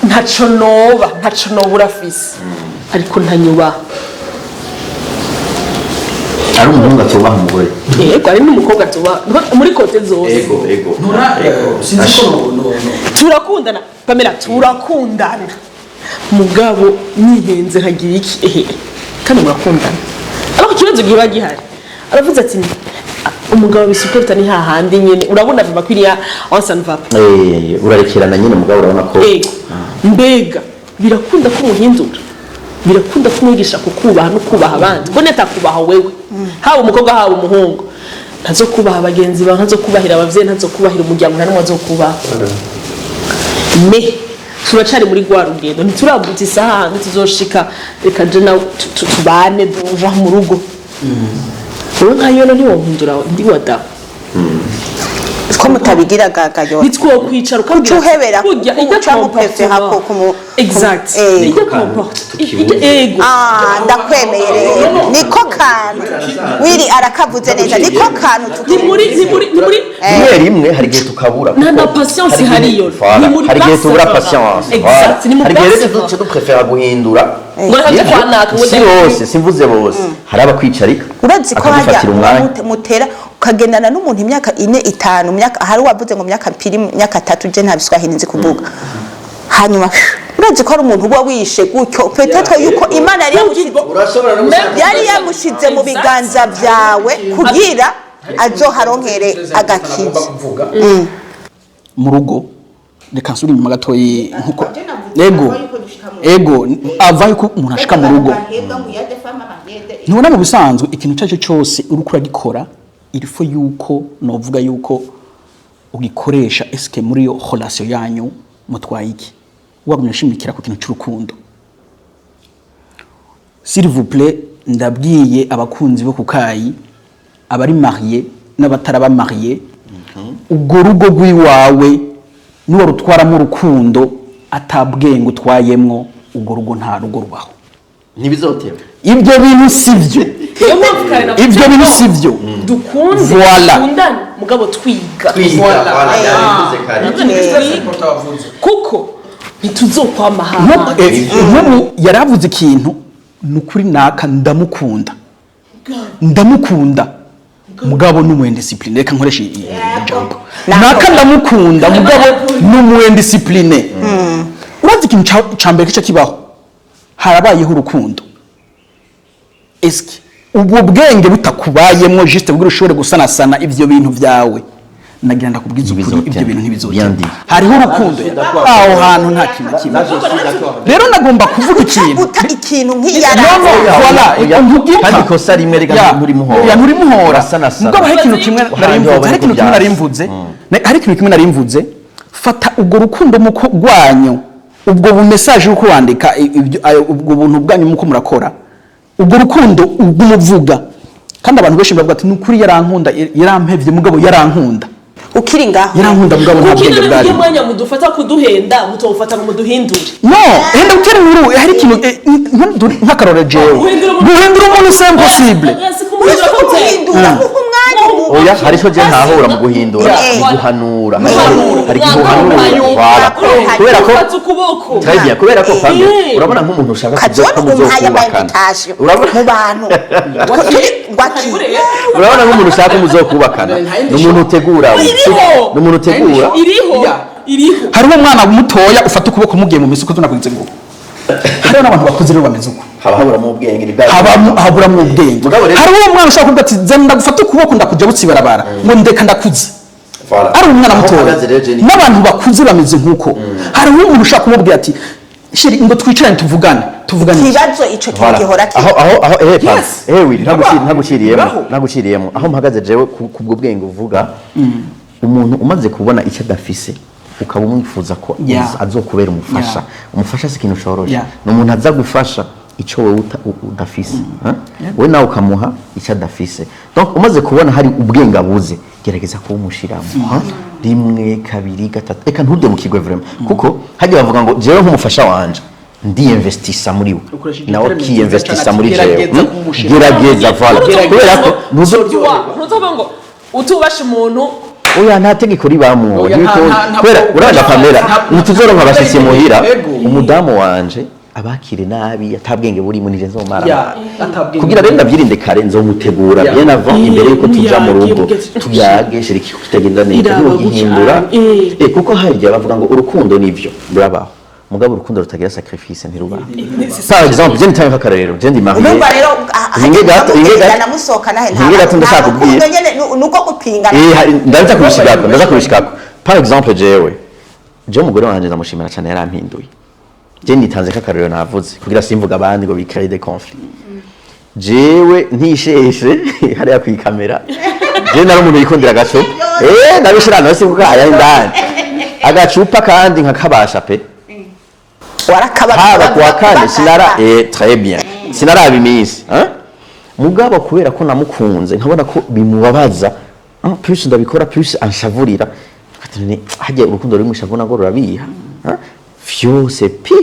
ntaco noba, ntaco nobura afise, ariko ntanyubaha." Ari umuhungu atubaha umugore. Yego, ari n'umukobwa atubaha muri côté zose. Ego. Ntura sinzi ko no. Turakundana Pamela, turakundana, mugabo nihenze nkagira iki, ehe, kandi murakundana. Ariko ikibazo kiba gihari, aravuze ati: "Umugabo bisuporta ni hahandi nyene urabona biba kwiriya, on s'en va pas." Urarekerana nyine, mugabo urabona ko Ego, mbega birakunda ko umuhindura? Birakunda ko umwigisha kukubaha no kubaha abandi? Ko netakubaha wewe, haba umukobwa haba umuhungu, ntazo kubaha bagenzi bawe, ntazo kubahira abavyeyi, ntazo kubahira umuryango, nta n'umwe azokubaha. Me turacari muri rwa rugendo, ntiturabuta isaha hantu tuzoshika. Reka je nawe tubane duja mu rugo. Wowe nka yono ntiwohindura ndi wadamu. Ko mutabigira gagayo? Ntitwokwicara. Uca uhebera kurya ijya uca muprefera exact, ijya comporte, ego. Ah, ndakwemeye rero, niko kantu wiri arakavuze neza, niko kantu. Ni muri ni muri ni muri Rimwe rimwe hari igihe tukabura. Na patience Hari igihe- ihariyo. Voilà. Ni muri Hari igihe place tubura vraiment. patience. Exact, ni mu Hari igihe place rero duce duprefera guhindura. Ngo reka Nivyo, kwanaka, ngo si bose, simvuze bose, hari abakwicarika Urazi ko hajya akagufatira umwanya. mutera ukagendana n'umuntu imyaka 4, 5, myaka, hari uwavuze ngo myaka 2, myaka 3, je nta biswahili nzi kuvuga. Hanyuma urazi ko ari umuntu uba wishe gutyo, peut-être yuko Imana yari yamushize Urashobora no gusanga yari yamushize mu biganza byawe kugira azoharonkere agakiza. Mu rugo, reka nsubire inyuma gatoyi, nkuko ego ava yuko umuntu ashika mu rugo, ntubona mu bisanzwe ikintu icyo ari cyo cyose uriko uragikora, il faut yuko novuga yuko ugikoresha. Eske muri iyo relation yanyu mutwaye iki? Wagumye ushimikira ku kintu cy'urukundo. S'il vous plaît, ndabwiye abakunzi bo kukayi, abari marié n'abataraba marié, ubwo rugo rw'iwawe niwo rutwaramo urukundo, atabwenge utwayemwo, ubwo rugo nta rugo rubaho. Ntibizoteba. Ibyo bintu si byo. Niyo mpamvu kare navuze Ibyo bintu ngo si byo. dukunde, Voilà. dukundane, mugabo twiga. Twiga, voilà, yabivuze kare. Nabyo ni twiga, kuko ntituzokwama hahandi. Nk'ubu yaravuze ikintu, ni ukuri naka ndamukunda, ndamukunda, mugabo ni umu indiscipliné. Reka nkoreshe iyi jambo: naka ndamukunda, mugabo ni umu indiscipliné. Urazi ikintu ca mbere kica kibaho? Harabayeho urukundo, eske ubwo bwenge butakubayemwo juste kugira ushobore gusanasana ivyo bintu vyawe, nagira ndakubwiza ukuri, Ntibizotema. ibyo bintu ntibizotema. Bien dit. Hariho urukundo aho hantu, nta kintu na kimwe. Rero nagomba kuvuga ikintu. Uta ikintu nk'iyara. No, voilà. Oya, Ntugipfa. kandi ikosa rimwe rega nturimuhora. Oya, nturimuhora. Urasanasana. Mugabo hari ikintu kimwe nari mvuze, hari ikintu kimwe nari mvuze. Hari ikintu kimwe nari mvuze: fata ubwo rukundo muko rwanyu, ubwo bu message uko wandika ibyo ubwo buntu bwanyu muko murakora, ubwo rukundo ubwo kandi abantu benshi bavuga ati: "Nukuri yarankunda, yarampevye, mugabo yarankunda." Ukiri ngaho. Yarankunda, mugabo nta Kuko bwenge ino bwari. niyo mwanya mudufata kuduhenda, mutawufata ngo muduhindure. No, enda utera inkuru, hari ikintu nk'akarore jewe Guhindura umuntu- guhindura umuntu c'est impossible. Si kumuhindura Uretse gute? kumuhindura, muha umwanya. Muha Oya, hari ico je ntahura mu guhindura, Eh. mu guhanura. Guhanura. Hari igihe uhanura. Voilà. Kubera ko Ufata ukuboko. Très bien, kubera ko Pamela, Eh. urabona nk'umuntu ushaka kuza Ukazibona ko umpaye ama muzokubakana. invitation Urabona mu bantu. Turi ngwaki. Urabona nk'umuntu ushaka ko muzokubakana, ni umuntu utegura. Iriho. Ni umuntu utegura. Iriho. Iriho. Hariho umwana mutoya ufata ukuboko mugiye mu misi uko tunakunze ngo hariho n'abantu bakuze rero bameze uko. Haba haburamo ubwenge, ni bwa Haburamwo ubwenge. Mugabo rero- Hariho umwana ushobora kuvuga ati: "Zana ndagufata ukuboko, ndakuja butsi ibarabara," ngo: "Ndeka, ndakuze." Voilà. Ari umwana Aho mutoya. mpagaze rero, Jenny. N'abantu bakuze bameze nk'uko. Hariho umuntu ushobora kumubwira ati: "Chéri, ngo twicarane tuvugane." Tuvugane iki? Ikibazo ico kintu Voilà. gihora Aho aho aho Pam. Yes. Willy, ntaguciriyemo. Bibaho. Ntaguciriyemo. Aho mpagaze jewe kubwo bwenge uvuga, umuntu umaze kubona icyo adafise, ukaba umwifuza ko azokubera umufasha. Umufasha si ikintu coroshe. Ni umuntu aza gufasha icyo wowe udafise, hein? We nawe ukamuha icyo adafise. Donc umaze kubona hari ubwenge abuze, gerageza kuwumushiramo, hein? Rimwe, kabiri, gatatu, reka ntudemukirwe vraiment, kuko hajya bavuga ngo jewe nk'umufasha wanje ndiyinvestisa muri we, Ukoresha iryo nawe terme akiyinvestisa nziza muri cyane, jewe. ati: "Gerageza kumushira." Gerageza, voilà. Gerageza. Kubera ko Ntuzovuga ngo utubasha umuntu. Oya, nta tegeko ribamwo. Oya, Kubera urabona Pamela, ntituzoronka abashitsi muhira. Ego. Umudamu wanje abakire nabi, atabwenge burimo, nije nzomara. Ya, atabwenge. Kugira rero ndabyirinde kare, nzomutegura bien avant, imbere yuko tuja mu rugo. Tuyage: "Chéri, iki kitagenda neza." Iraba Ntugihindura. gutya, eh. Kuko harya bavuga ngo urukundo nivyo rurabaho, mugabo urukundo rutagira sacrifice ntirubaho. Par exemple, je nitanga nk'akarorero, je ndi marié. Urumva rero Hinge gato, hinge gato. Namusohoka nahe? Hinge gato, ndashaka kubwira. Rukundo nyene nuko gupingana. Ndaza kubishikako, ndaza kubishikako. Par exemple, jewe umugore wanje ndamushimira cyane, yarampinduye. Je nitanze k'akarorero navuze kugira simvuga abandi ngo bicrée des conflits. Jewe ntisheshe hariya kwikamera, jewe nari umuntu yikundira agacupa, nabishira nawe sivuga aya indani agacupa, kandi nkakabasha pe. Warakaba. Haba kuwa kane sinara, très bien, sinaraba iminsi, hein? Mugabo kubera ko namukunze, nkabona ko bimubabaza, hein, plus ndabikora plus anshavurira. Ati: "None hajya urukundo ruri mwishavu nago rurabiha, hein?" Vyose pi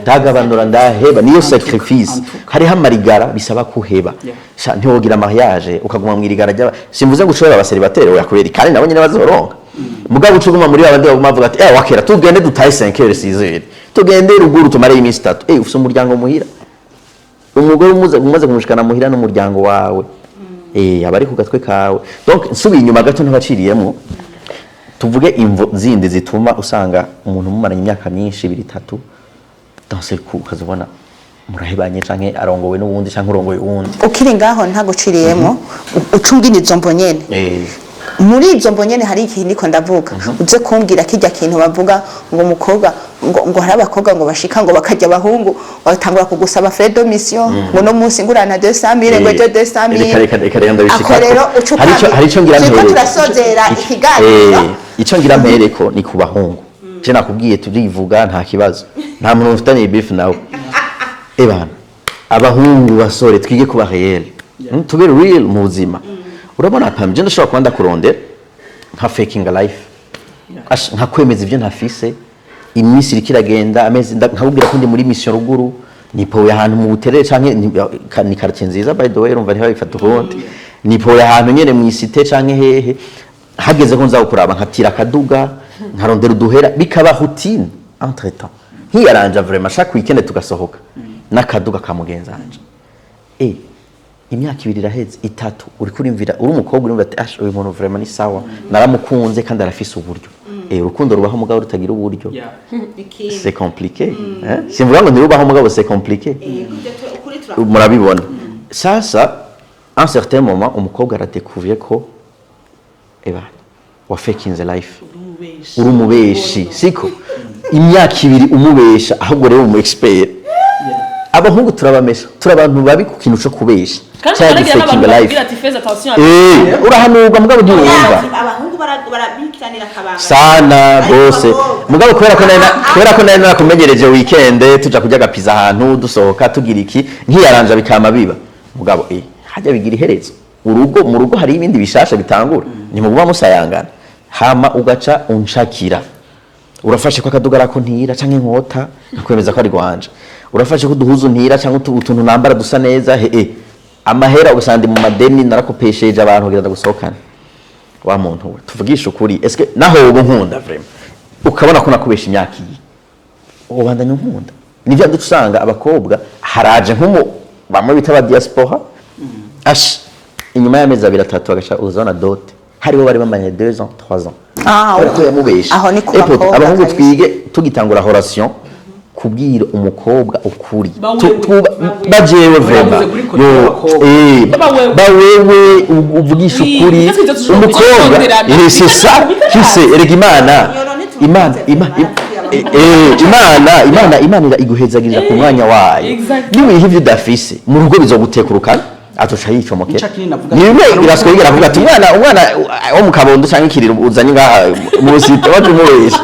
ndagabanura, ndaheba. Niyo sacrifice. Hariho amarigara bisaba kuheba. Sha, ntiwogira mariage ukaguma mu irigara ry'aba. Simvuze ngo ushobora abacélibataires, oya, kubera kandi nabo nyine bazoronka. Mugabo uca uguma muri babandi baguma bavuga ati: "Wakera tugende dutahe 5 heures, 6 heures, tugende ruguru tumare iminsi 3." Ufise umuryango muhira, umugore umaze kumushikana muhira n'umuryango wawe, aba ari ku gatwe kawe. Donc nsubiye inyuma gato, ntabaciriyemo, tuvuge imvo zindi zituma usanga umuntu mumaranye imyaka myinshi, ibiri, itatu, dans ce coup ukazibona murahebanye, canke arongowe n'uwundi, canke urongoye uwundi. Ukiri ngaho, ntaguciriyemo, ucungira izo mvo nyene. Muri izo mvo nyene hari ikintu niko ndavuga, uze kumbwira kijya kintu bavuga ngo umukobwa ngo hari abakobwa ngo bashika ngo bakajya abahungu batangura kugusaba frais de mission, ngo no munsi ngurana 200,000, ngo ejo 200,000. Reka, reka, reka, reka, ndabishikako. Ako rero uca Hari ico ngira turiko mpereko. turasozera ikiganiro. Ico ngira mpereko ni ku bahungu. Je nakubwiye, turivuga, nta kibazo, nta muntu mufitaniye beef nawe. Ebana, abahungu, basore, twige kuba réel. Tube real mu buzima. Urabona Pam, je ndashobora kuba ndakurondera nka faking a life, nka kwemeza ibyo ntafise. Iminsi iriko iragenda, amezi, nkakubwira ko ndi muri mission ruguru, nipoye ahantu mu Buterere, canke ni quartier nziza by the way, urumva ntibabifata ukundi, nipoye ahantu nyene mu isite canke hehe. Hageze ko nza kukuraba, nkatira akaduga, nkarondera uduhera, bikaba routine. Entre temps nkiyaranja vraiment, chaque weekend tugasohoka n'akaduga ka mugenzanje. Imyaka 2 iraheze, 3, uriko urimvira, uri umukobwa, urimvira ati: "Ash, uyu muntu vraiment ni sawa, naramukunze kandi arafise uburyo." Urukundo rubaho mugabo rutagira uburyo, c'est compliqué, hein? Simvuga ngo ntirubaho, mugabo c'est compliqué, murabibona. Sasa un certain moment umukobwa aradécouvrir ko eba wafakinze life, uri umubeshi, siko imyaka 2 umubesha, ahubwo rero umu expert. Abahungu turabamesha, turi abantu babi ku kintu co kubesha Kandi cyangwa haragira n'abantu gufakinga life. bakubwira ati: "Fais attention." Urahanurwa mugabo ntiwumva. Abahungu barabikiranira akabanga Sana gose. Mugabo kubera ko nari narakumenyereje, weekend tuja kurya agapiza ahantu, dusohoka, tugira iki, nkiyaranja, bikama biba. Mugabo hajya bigira iherezo. Urugo, mu rugo hari ibindi bishasha bitangura, ntimuguma musayangana. Hama ugaca unshakira, urafashe ko akaduga ko ntira canke inkota, nkakwemeza ko ari gwanje, urafashe ko uduhuzu ntira canke utuntu nambara dusa neza, he. Amahera ugasanga ndi mu madeni, narakopesheje abantu kugira ndagusohokane. Wa muntu we, tuvugishe ukuri, eske naho ubu nkunda vraiment, ukabona ko nakubesha imyaka iyi, ubandanya unkunda? Nivyo duca usanga abakobwa haraje nk'umu bamwe bita aba diaspora, ash inyuma y'amezi 2, 3 agaca uzana dot, haribo bari bamanye 2 ans, 3 ans, Ah, kubera ko yamubesha. aho ni ku Epo, bakobwa abahungu kabisa. twige tugitangura relation kubwira umukobwa ukuri. Bawewe. Bajewe vraiment. Kuri côté Yo, y'abakobwa. Bawewe. Bawewe, uvugisha Oui, ukuri peut-être que toujours umukobwa. bitonderana. C'est ça qui sait. Erega Imana, Imana, Imana iguhezagirira ku mwanya wayo. Niwiha ivyo udafise mu rugo, bizogutekurukana, atoca yicomokera. Nico kinini navuga. Ni bimwe biraswegera avuga ati umwana wo mu kabondo canke ikiriro uzanye ngaha mu rusite, waje umubesha,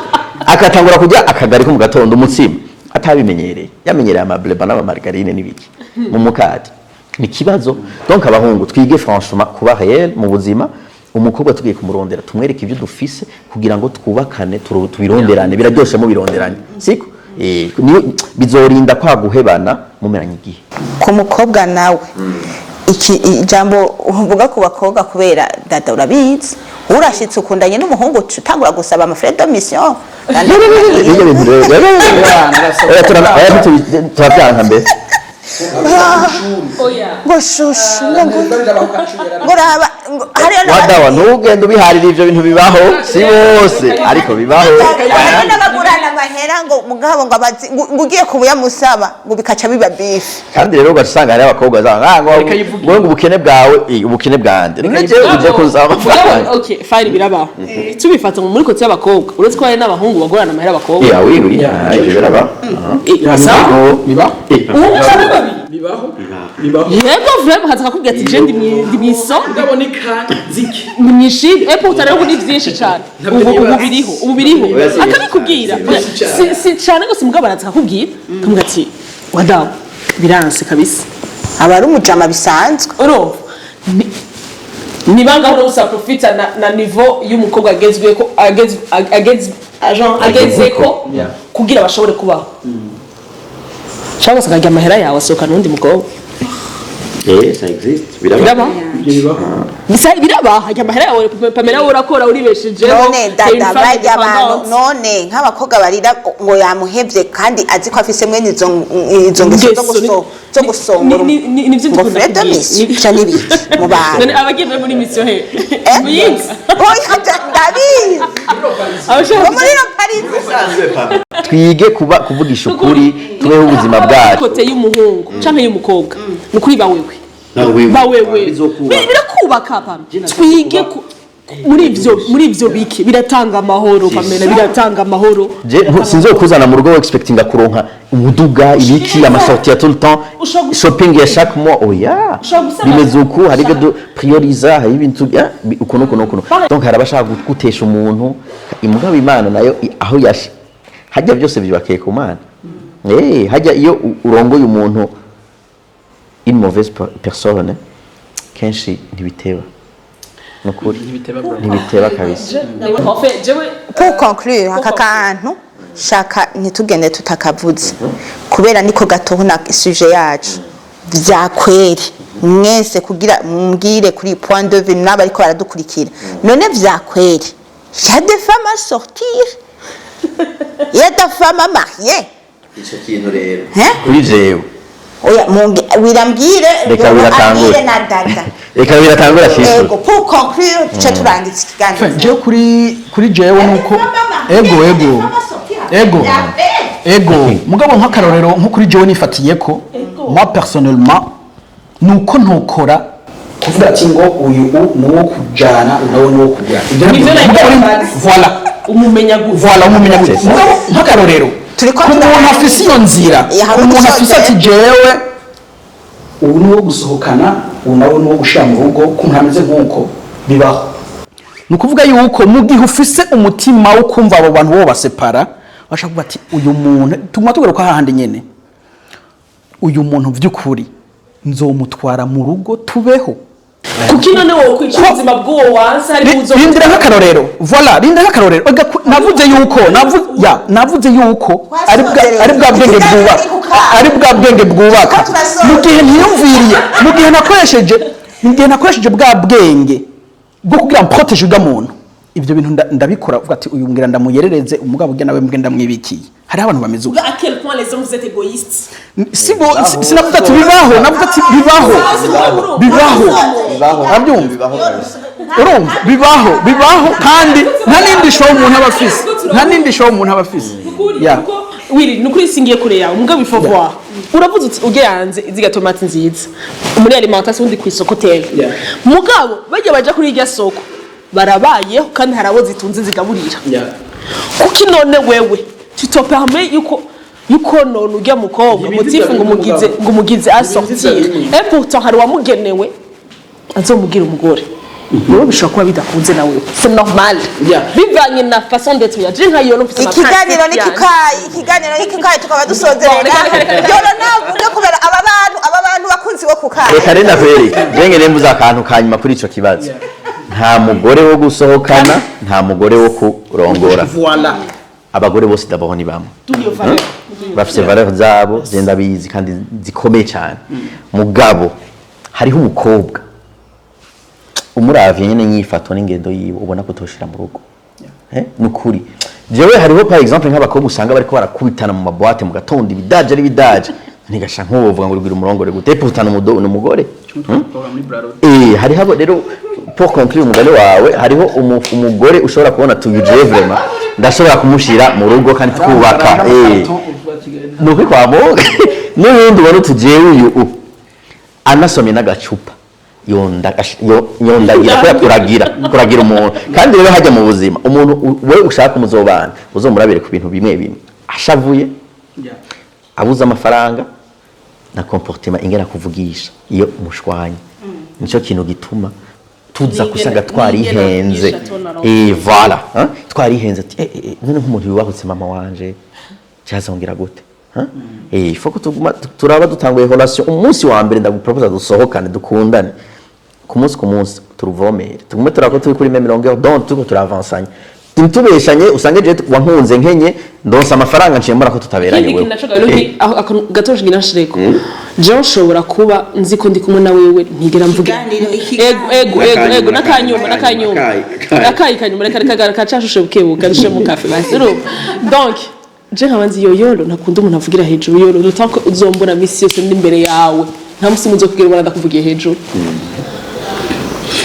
akatangura kurya akagari ko mu gatondo, umutsima atabimenyereye, yamenyereye amableba n'amamargarine n'ibiki mu mukate, ni ikibazo. Donc abahungu twige franchement kuba réel mu buzima. Umukobwa tugiye kumurondera, tumwereke ibyo dufise kugira ngo twubakane, tubironderane. Biraryoshe mubironderanye, siko? Niyo bizorinda kwa guhebana mumeranye igihe. Ku mukobwa nawe, iki ijambo uvuga ku bakobwa, kubera dada urabizi, urashitse ukundanye n'umuhungu, uca utangura gusaba ama frais de mission. Ibyo bintu rero, oya, oya, turavyanka mbere. Oya. Ngo shushu, ngo raba, ngo hariyo Wadawa, ntugende ubiharira. Ivyo bintu bibaho, si bose ariko bibaho. Hariyo n'abagurana amahera, ngo mugabo ngo abazi ngo ugiye kubuyamusaba ngo bikaca biba bifi. Kandi rero ugaca usanga hariho abakobwa baza ngo Reka yivuge. ngo ubukene bwawe, ubukene bwande, none jewe uje kunsaba amafaranga? Okay, fine, birabaho. Tubifata ngo muri côté y'abakobwa, uretse ko hari n'abahungu bagorana amahera abakobwa. Yeah, oui, ivyo birabaho. Sawa. Bibaho. Ubu canke babiri. Bibaho, bibaho. Yego, vraiment, haza akakubwira ati je ndi mwiso Ndaboneka ziki. Ndi mwishuri, et pourtant rero ubu ni byinshi cyane. Ntabyo Ubu nibaza. biriho, ubu biriho. Oya, si Akabikubwira. byinshi cyane. Si cyane gose, mugabo araza akakubwira, akamubwira ati wadawu, biranse kabisa. Aba ari umujama bisanzwe. Urumva ni bangaho no gusa profita na niveau y'umukobwa agezweko, ageze agent agezeko, kugira bashobore kubaho, cyangwa se akarya amahera yawe asohokana n'undi mukobwa. Ça existe, birabaho. Biraba. Ibyo bibaho. Bisa biraba, harya amahera yawe, Pamela, wowe urakora, uribeshejeho. None dada, barya abantu, none nk'abakobwa barira ngo yamuhevye kandi azi ko afise mwene izo ngeso zo gusongora Nivyo ngo dukunda frais de kubwira. mission ca n'ibiki mu bantu? None abagiye muri mission he? Eh? Muyinga. Oya, ndabizi. Abashaka Ngo muri no Paris. Twige kuba kuvugisha ukuri, tubeho ubuzima bwacu. Côté y'umuhungu canke y'umukobwa, ni ukuri, bawewe, bawewe. Birakubaka, pam. Twige muri ivyo biki biratanga amahoro, Pamela, biratanga amahoro. Je sinzokuzana mu rugo expectinga kuronka umuduga, ibiki, ama sorties ya tout le temps, shopping ya chaque mois, oya. Ushobora gusaba- Bimeze uku, hari ibyo du prioriza, hari ibintu ukuntu ukuntu ukuntu. Donc hari abashaka gutesha umuntu imugabo. Imana nayo aho yashi hajya byose byubakiye ku Mana. Hajya iyo urongoye umuntu, une mauvaise personne, kenshi ntibiteba, nukuri. Ntibiteba bro. Ntibiteba kabisa. En fait, jewe Pour conclure, aka kantu shaka ntitugende tutakavuze, kubera niko gatohona sujet yacu vyakweri. Mwese kugira mumbwire kuri point de vue n'abariko baradukurikira, none vyakweri, y a des femmes à sortir, y a des femmes à marier? Ico kintu rero, Hein? kuri jewe, Oya, wirambwire. Reka biratangure. Ambwire na dada. Reka biratangura shishura. Ego, pour conclure, tuce turangiza ikiganiro. Jewe, kuri jewe nuko ego, mugabo nk'akarorero, nko kuri jewe nifatiye ko moi personnellement nuko ntokora kuvuga ati ngo uyu ni uwo kujana, uyu nawe ni uwo kugura. Ibyo Nivyo mugabo voilà. Umumenya gute? Voilà, umumenya gute? C'est ça. Mugabo nk'akarorero, Turiko ku muntu afise iyo nzira, Ya, ku muntu afise ati jewe ubu ni uwo gusohokana, ubu nawe ni uwo gushira mu rugo, ku muntu ameze nk'uko, bibaho. Ni ukuvuga yuko mu gihe ufise umutima wo kumva abo bantu bo basepara, bashaka kuvuga ati uyu muntu, tuguma tugaruka hahandi nyene, uyu muntu by'ukuri nzomutwara mu rugo tubeho. Kuki none wowe kwica ubuzima bw'uwo wansi hari uzo Rindira nk'akarorero, voilà, rindira nk'akarorero. Oga, navuze yuko navuze yuko ari bwa bwenge bwubaka, ari bwa bwenge bwubaka. Mu gihe ntiyumviriye, mu gihe nakoresheje bwa bwenge bwo kugira ngo protège urya muntu, ibyo bintu ndabikora uvuga ati: "Uyu ngira ndamuyerereze umugabo ujya nawe mbwe ndamwibikiye." Hariho abantu bameze uko. À quel point les hommes, vous êtes égoïstes! Si bo sinavuze ati bibaho, navuze ati bibaho, bibaho. Bibaho. Urabyumva? Bibaho kabisa. Urumva, bibaho, bibaho, kandi nta n'indi show umuntu aba afise, nta n'indi show umuntu aba afise. Ya. Wiri, nukuri singiye kure yawe, mugabo il faut voir. Uravuze uti ujye hanze iziga tomate nziza muri alimentation, undi ku isoko tele. Mugabo bajya baja kuri irya soko barabayeho, kandi hari abo zitunze zigaburira. Kuki none wewe tu te permets yuko none ujya mukobwa motif ngo umugize assortir, et pourtant hari uwamugenewe azomugira umugore? Wowe bishobora kuba bidakunze nawe, c'est normal, bivanye na façon d'être ya je nka yolo mfite ama Ikiganiro ni principe yanje. Kikayi, ikiganiro ni Kikayi, tukaba dusozerera. Reka, reka, reka, reka. Yolo navuge kubera aba bantu bakunzi bo kukayi. Reka rero ndakwereke, jenge nembuza akantu ka nyuma kuri ico kibazo. Nta mugore wo gusohokana, nta mugore wo kurongora. Voilà. Abagore bose d'abord ni bamwe. D'où valeur. Bafise valeur zabo, je ndabizi kandi zikomeye cyane. Mugabo hariho umukobwa umuravye nyene nyifato n'ingendo yiwe ubona ko utoshira mu rugo. Nukuri jewe hariho par exemple nk'abakobwa usanga bariko barakubitana mu ma boîtes mu gatondo, ibidaje ari bidaje, ntigasha nk'uwovuga ngo urugwira umurongore gute, pourtant n'umugore. Hariho abo rero, pour conclure umugani wawe, hariho umugore ushobora kubona tuyuje vraiment ndashobora kumushira mu rugo kandi twubaka, nukuri kwa Mungu, n'ubundi ubona utujewe uyu anasomye n'agacupa yondagira kubera kuragira umuntu. Kandi rero hajya mu buzima umuntu we ushaka umuzobana, uzomurabire ku bintu bimwe bimwe: ashavuye, abuze amafaranga, na comportement ingena kuvugisha iyo mushwanye. Nicyo kintu gituma tuza kusanga twarihenze. N'ingene kuvugisha. Voilà, hein? Twarihenze ati none nk'umuntu yubahutse mama wanje cyazongera gute, hein? Il faut ko tuguma turaba dutanguye relation. Umunsi wa mbere ndagupropose dusohokane, dukundane, ku munsi turuvomere, tugume turako turi kuri même longueur d'onde, turiko turavansanya, ntitubeshanye. Usange je wankunze nkenye, ndonsa amafaranga, nciye mbona ko tutaberanye. Ikindi Wewe kintu naco galo aho akantu gato ngira nshireko, jewe nshobora kuba nzi ko ndi kumwe na wewe ntigera mvuga. Ikiganiro, ikiganiro. Ego, ego, ego, nakanyuma, nakanyuma. Akayi, akayi. Akayi kanyuma, reka reka kacashushe bukebuka dushe mu kafe basi. Urumva, donc je nkaba nzi yo yolo ntakunda umuntu avugira hejuru. Yolo d'autant ko uzombona misi yose ndi imbere yawe, nta musi muzokugera ubona ndakuvugiye hejuru.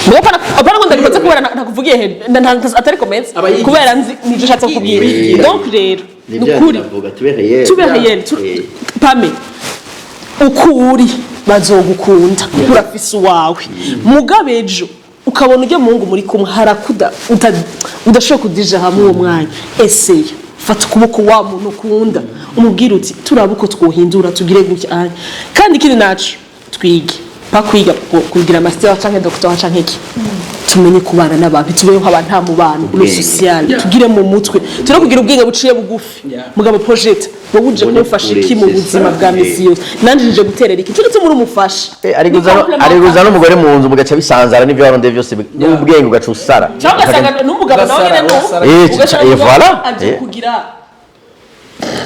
Mbega apana ngo ndabikoze kubera ntakuvugiye hejuru, atari commence kubera nzi nivyo ushatse kukubwira. Donc rero nukuri tube réel, pame uko uri bazogukunda kuko urafise uwawe. Mugabe ejo ukabona ujya muhungu muri kumwe harakuda udashobora kudija hamwe uwo mwanya, eseye fata ukuboko wa muntu ukunda, umubwire uti: "Turabe uko twohindura, tugire gutya." Anya kandi ikindi naco twige pa kwiga kugira master canke doctorat canke iki, tumenye kubana n'abantu, tubeho nk'abantu nta mubano le social, tugire mu mutwe turi kugira ubwenge buciye bugufi. Mugabo projet wowe uje kumufasha iki mu buzima bwa misi yose, nanje nje guterera iki, cyo gituma uri umufasha. Ari kuza n'umugore mu nzu mugaca bisanzara n'ibyo warondeye byose n'ubwenge ugaca usara. Cyangwa ugasanga n'umugabo nawe nyene Ugasara, ugasanga Voilà. aje kugira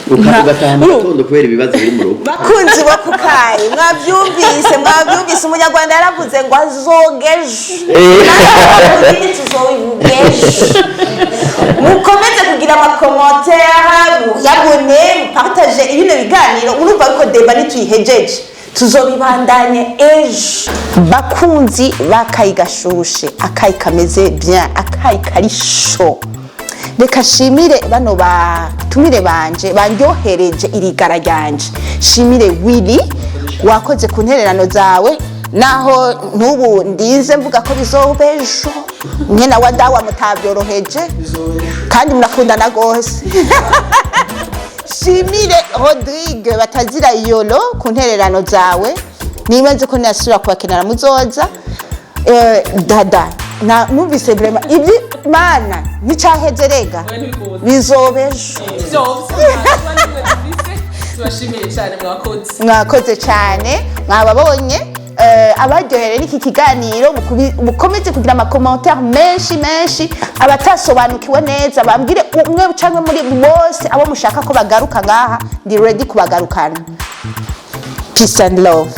Ugataha mu gitondo kubera ibibazo biri mu rugo. Bakunzi bo kukayi, mwabyumvise, mwabyumvise. Umunyarwanda yaravuze ngo azogeje, tuzobivuga ejo. Mukomeze kugira ama commentaires, muyabone, mupartage ibino biganiro. Urumva ko débat ntituyihejeje, tuzobibandanye ejo. Bakunzi b'akayi gashushe, akayi kameze bien, akayi kari chaud, reka shimire bano batumire banje bandyohereje irigara ryanje. Shimire Willy, wakoze ku ntererano zawe, naho n'ubu ndize mvuga ko bizoba ejo nyene wa dawa mutabyoroheje kandi murakundana rwose. Shimire Rodrigue batazira Yolo ku ntererano zawe, niba nzi ko nasubira kubakenera muzoza. Dada na numvise vraiment ibyi mana nticaheze, rega bizoba ejo. Tubashimiye cyane, mwakoze. Mwakoze cyane, mwababonye. Abaryoherewe n'iki kiganiro, mukomeze kugira ama commentaires menshi menshi. Abatasobanukiwe neza bambwire umwe cyangwa muri bose abo mushaka ko bagaruka ngaha, ndi ready kubagarukana. Peace and love.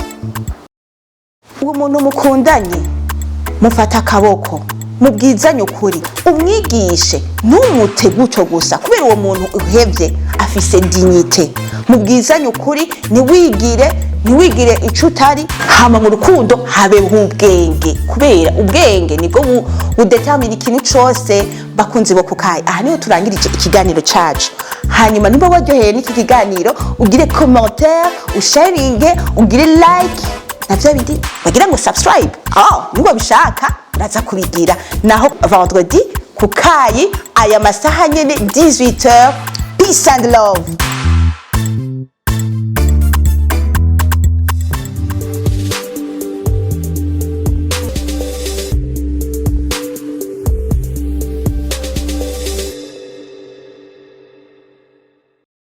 Uwo muntu mukundanye, mufate akaboko, mubwizanye ukuri, umwigishe, ntumute gutyo gusa, kubera uwo muntu uhevye afise dignité. Mubwizanye ukuri, ntiwigire ico utari. Hama mu rukundo habeho ubwenge, kubera ubwenge nibwo budetermina ikintu cose. Bakunzi bo kukayi, aha niho turangirije ikiganiro cacu. Hanyuma niba waryoheye n'iki kiganiro, ugire commentaire, usharinge, ugire like na bya bindi bagira ngo subscribe. Oh, niba bishaka uraza kubigira. Naho vendredi ku kayi, aya masaha nyene, 18h. Peace and love.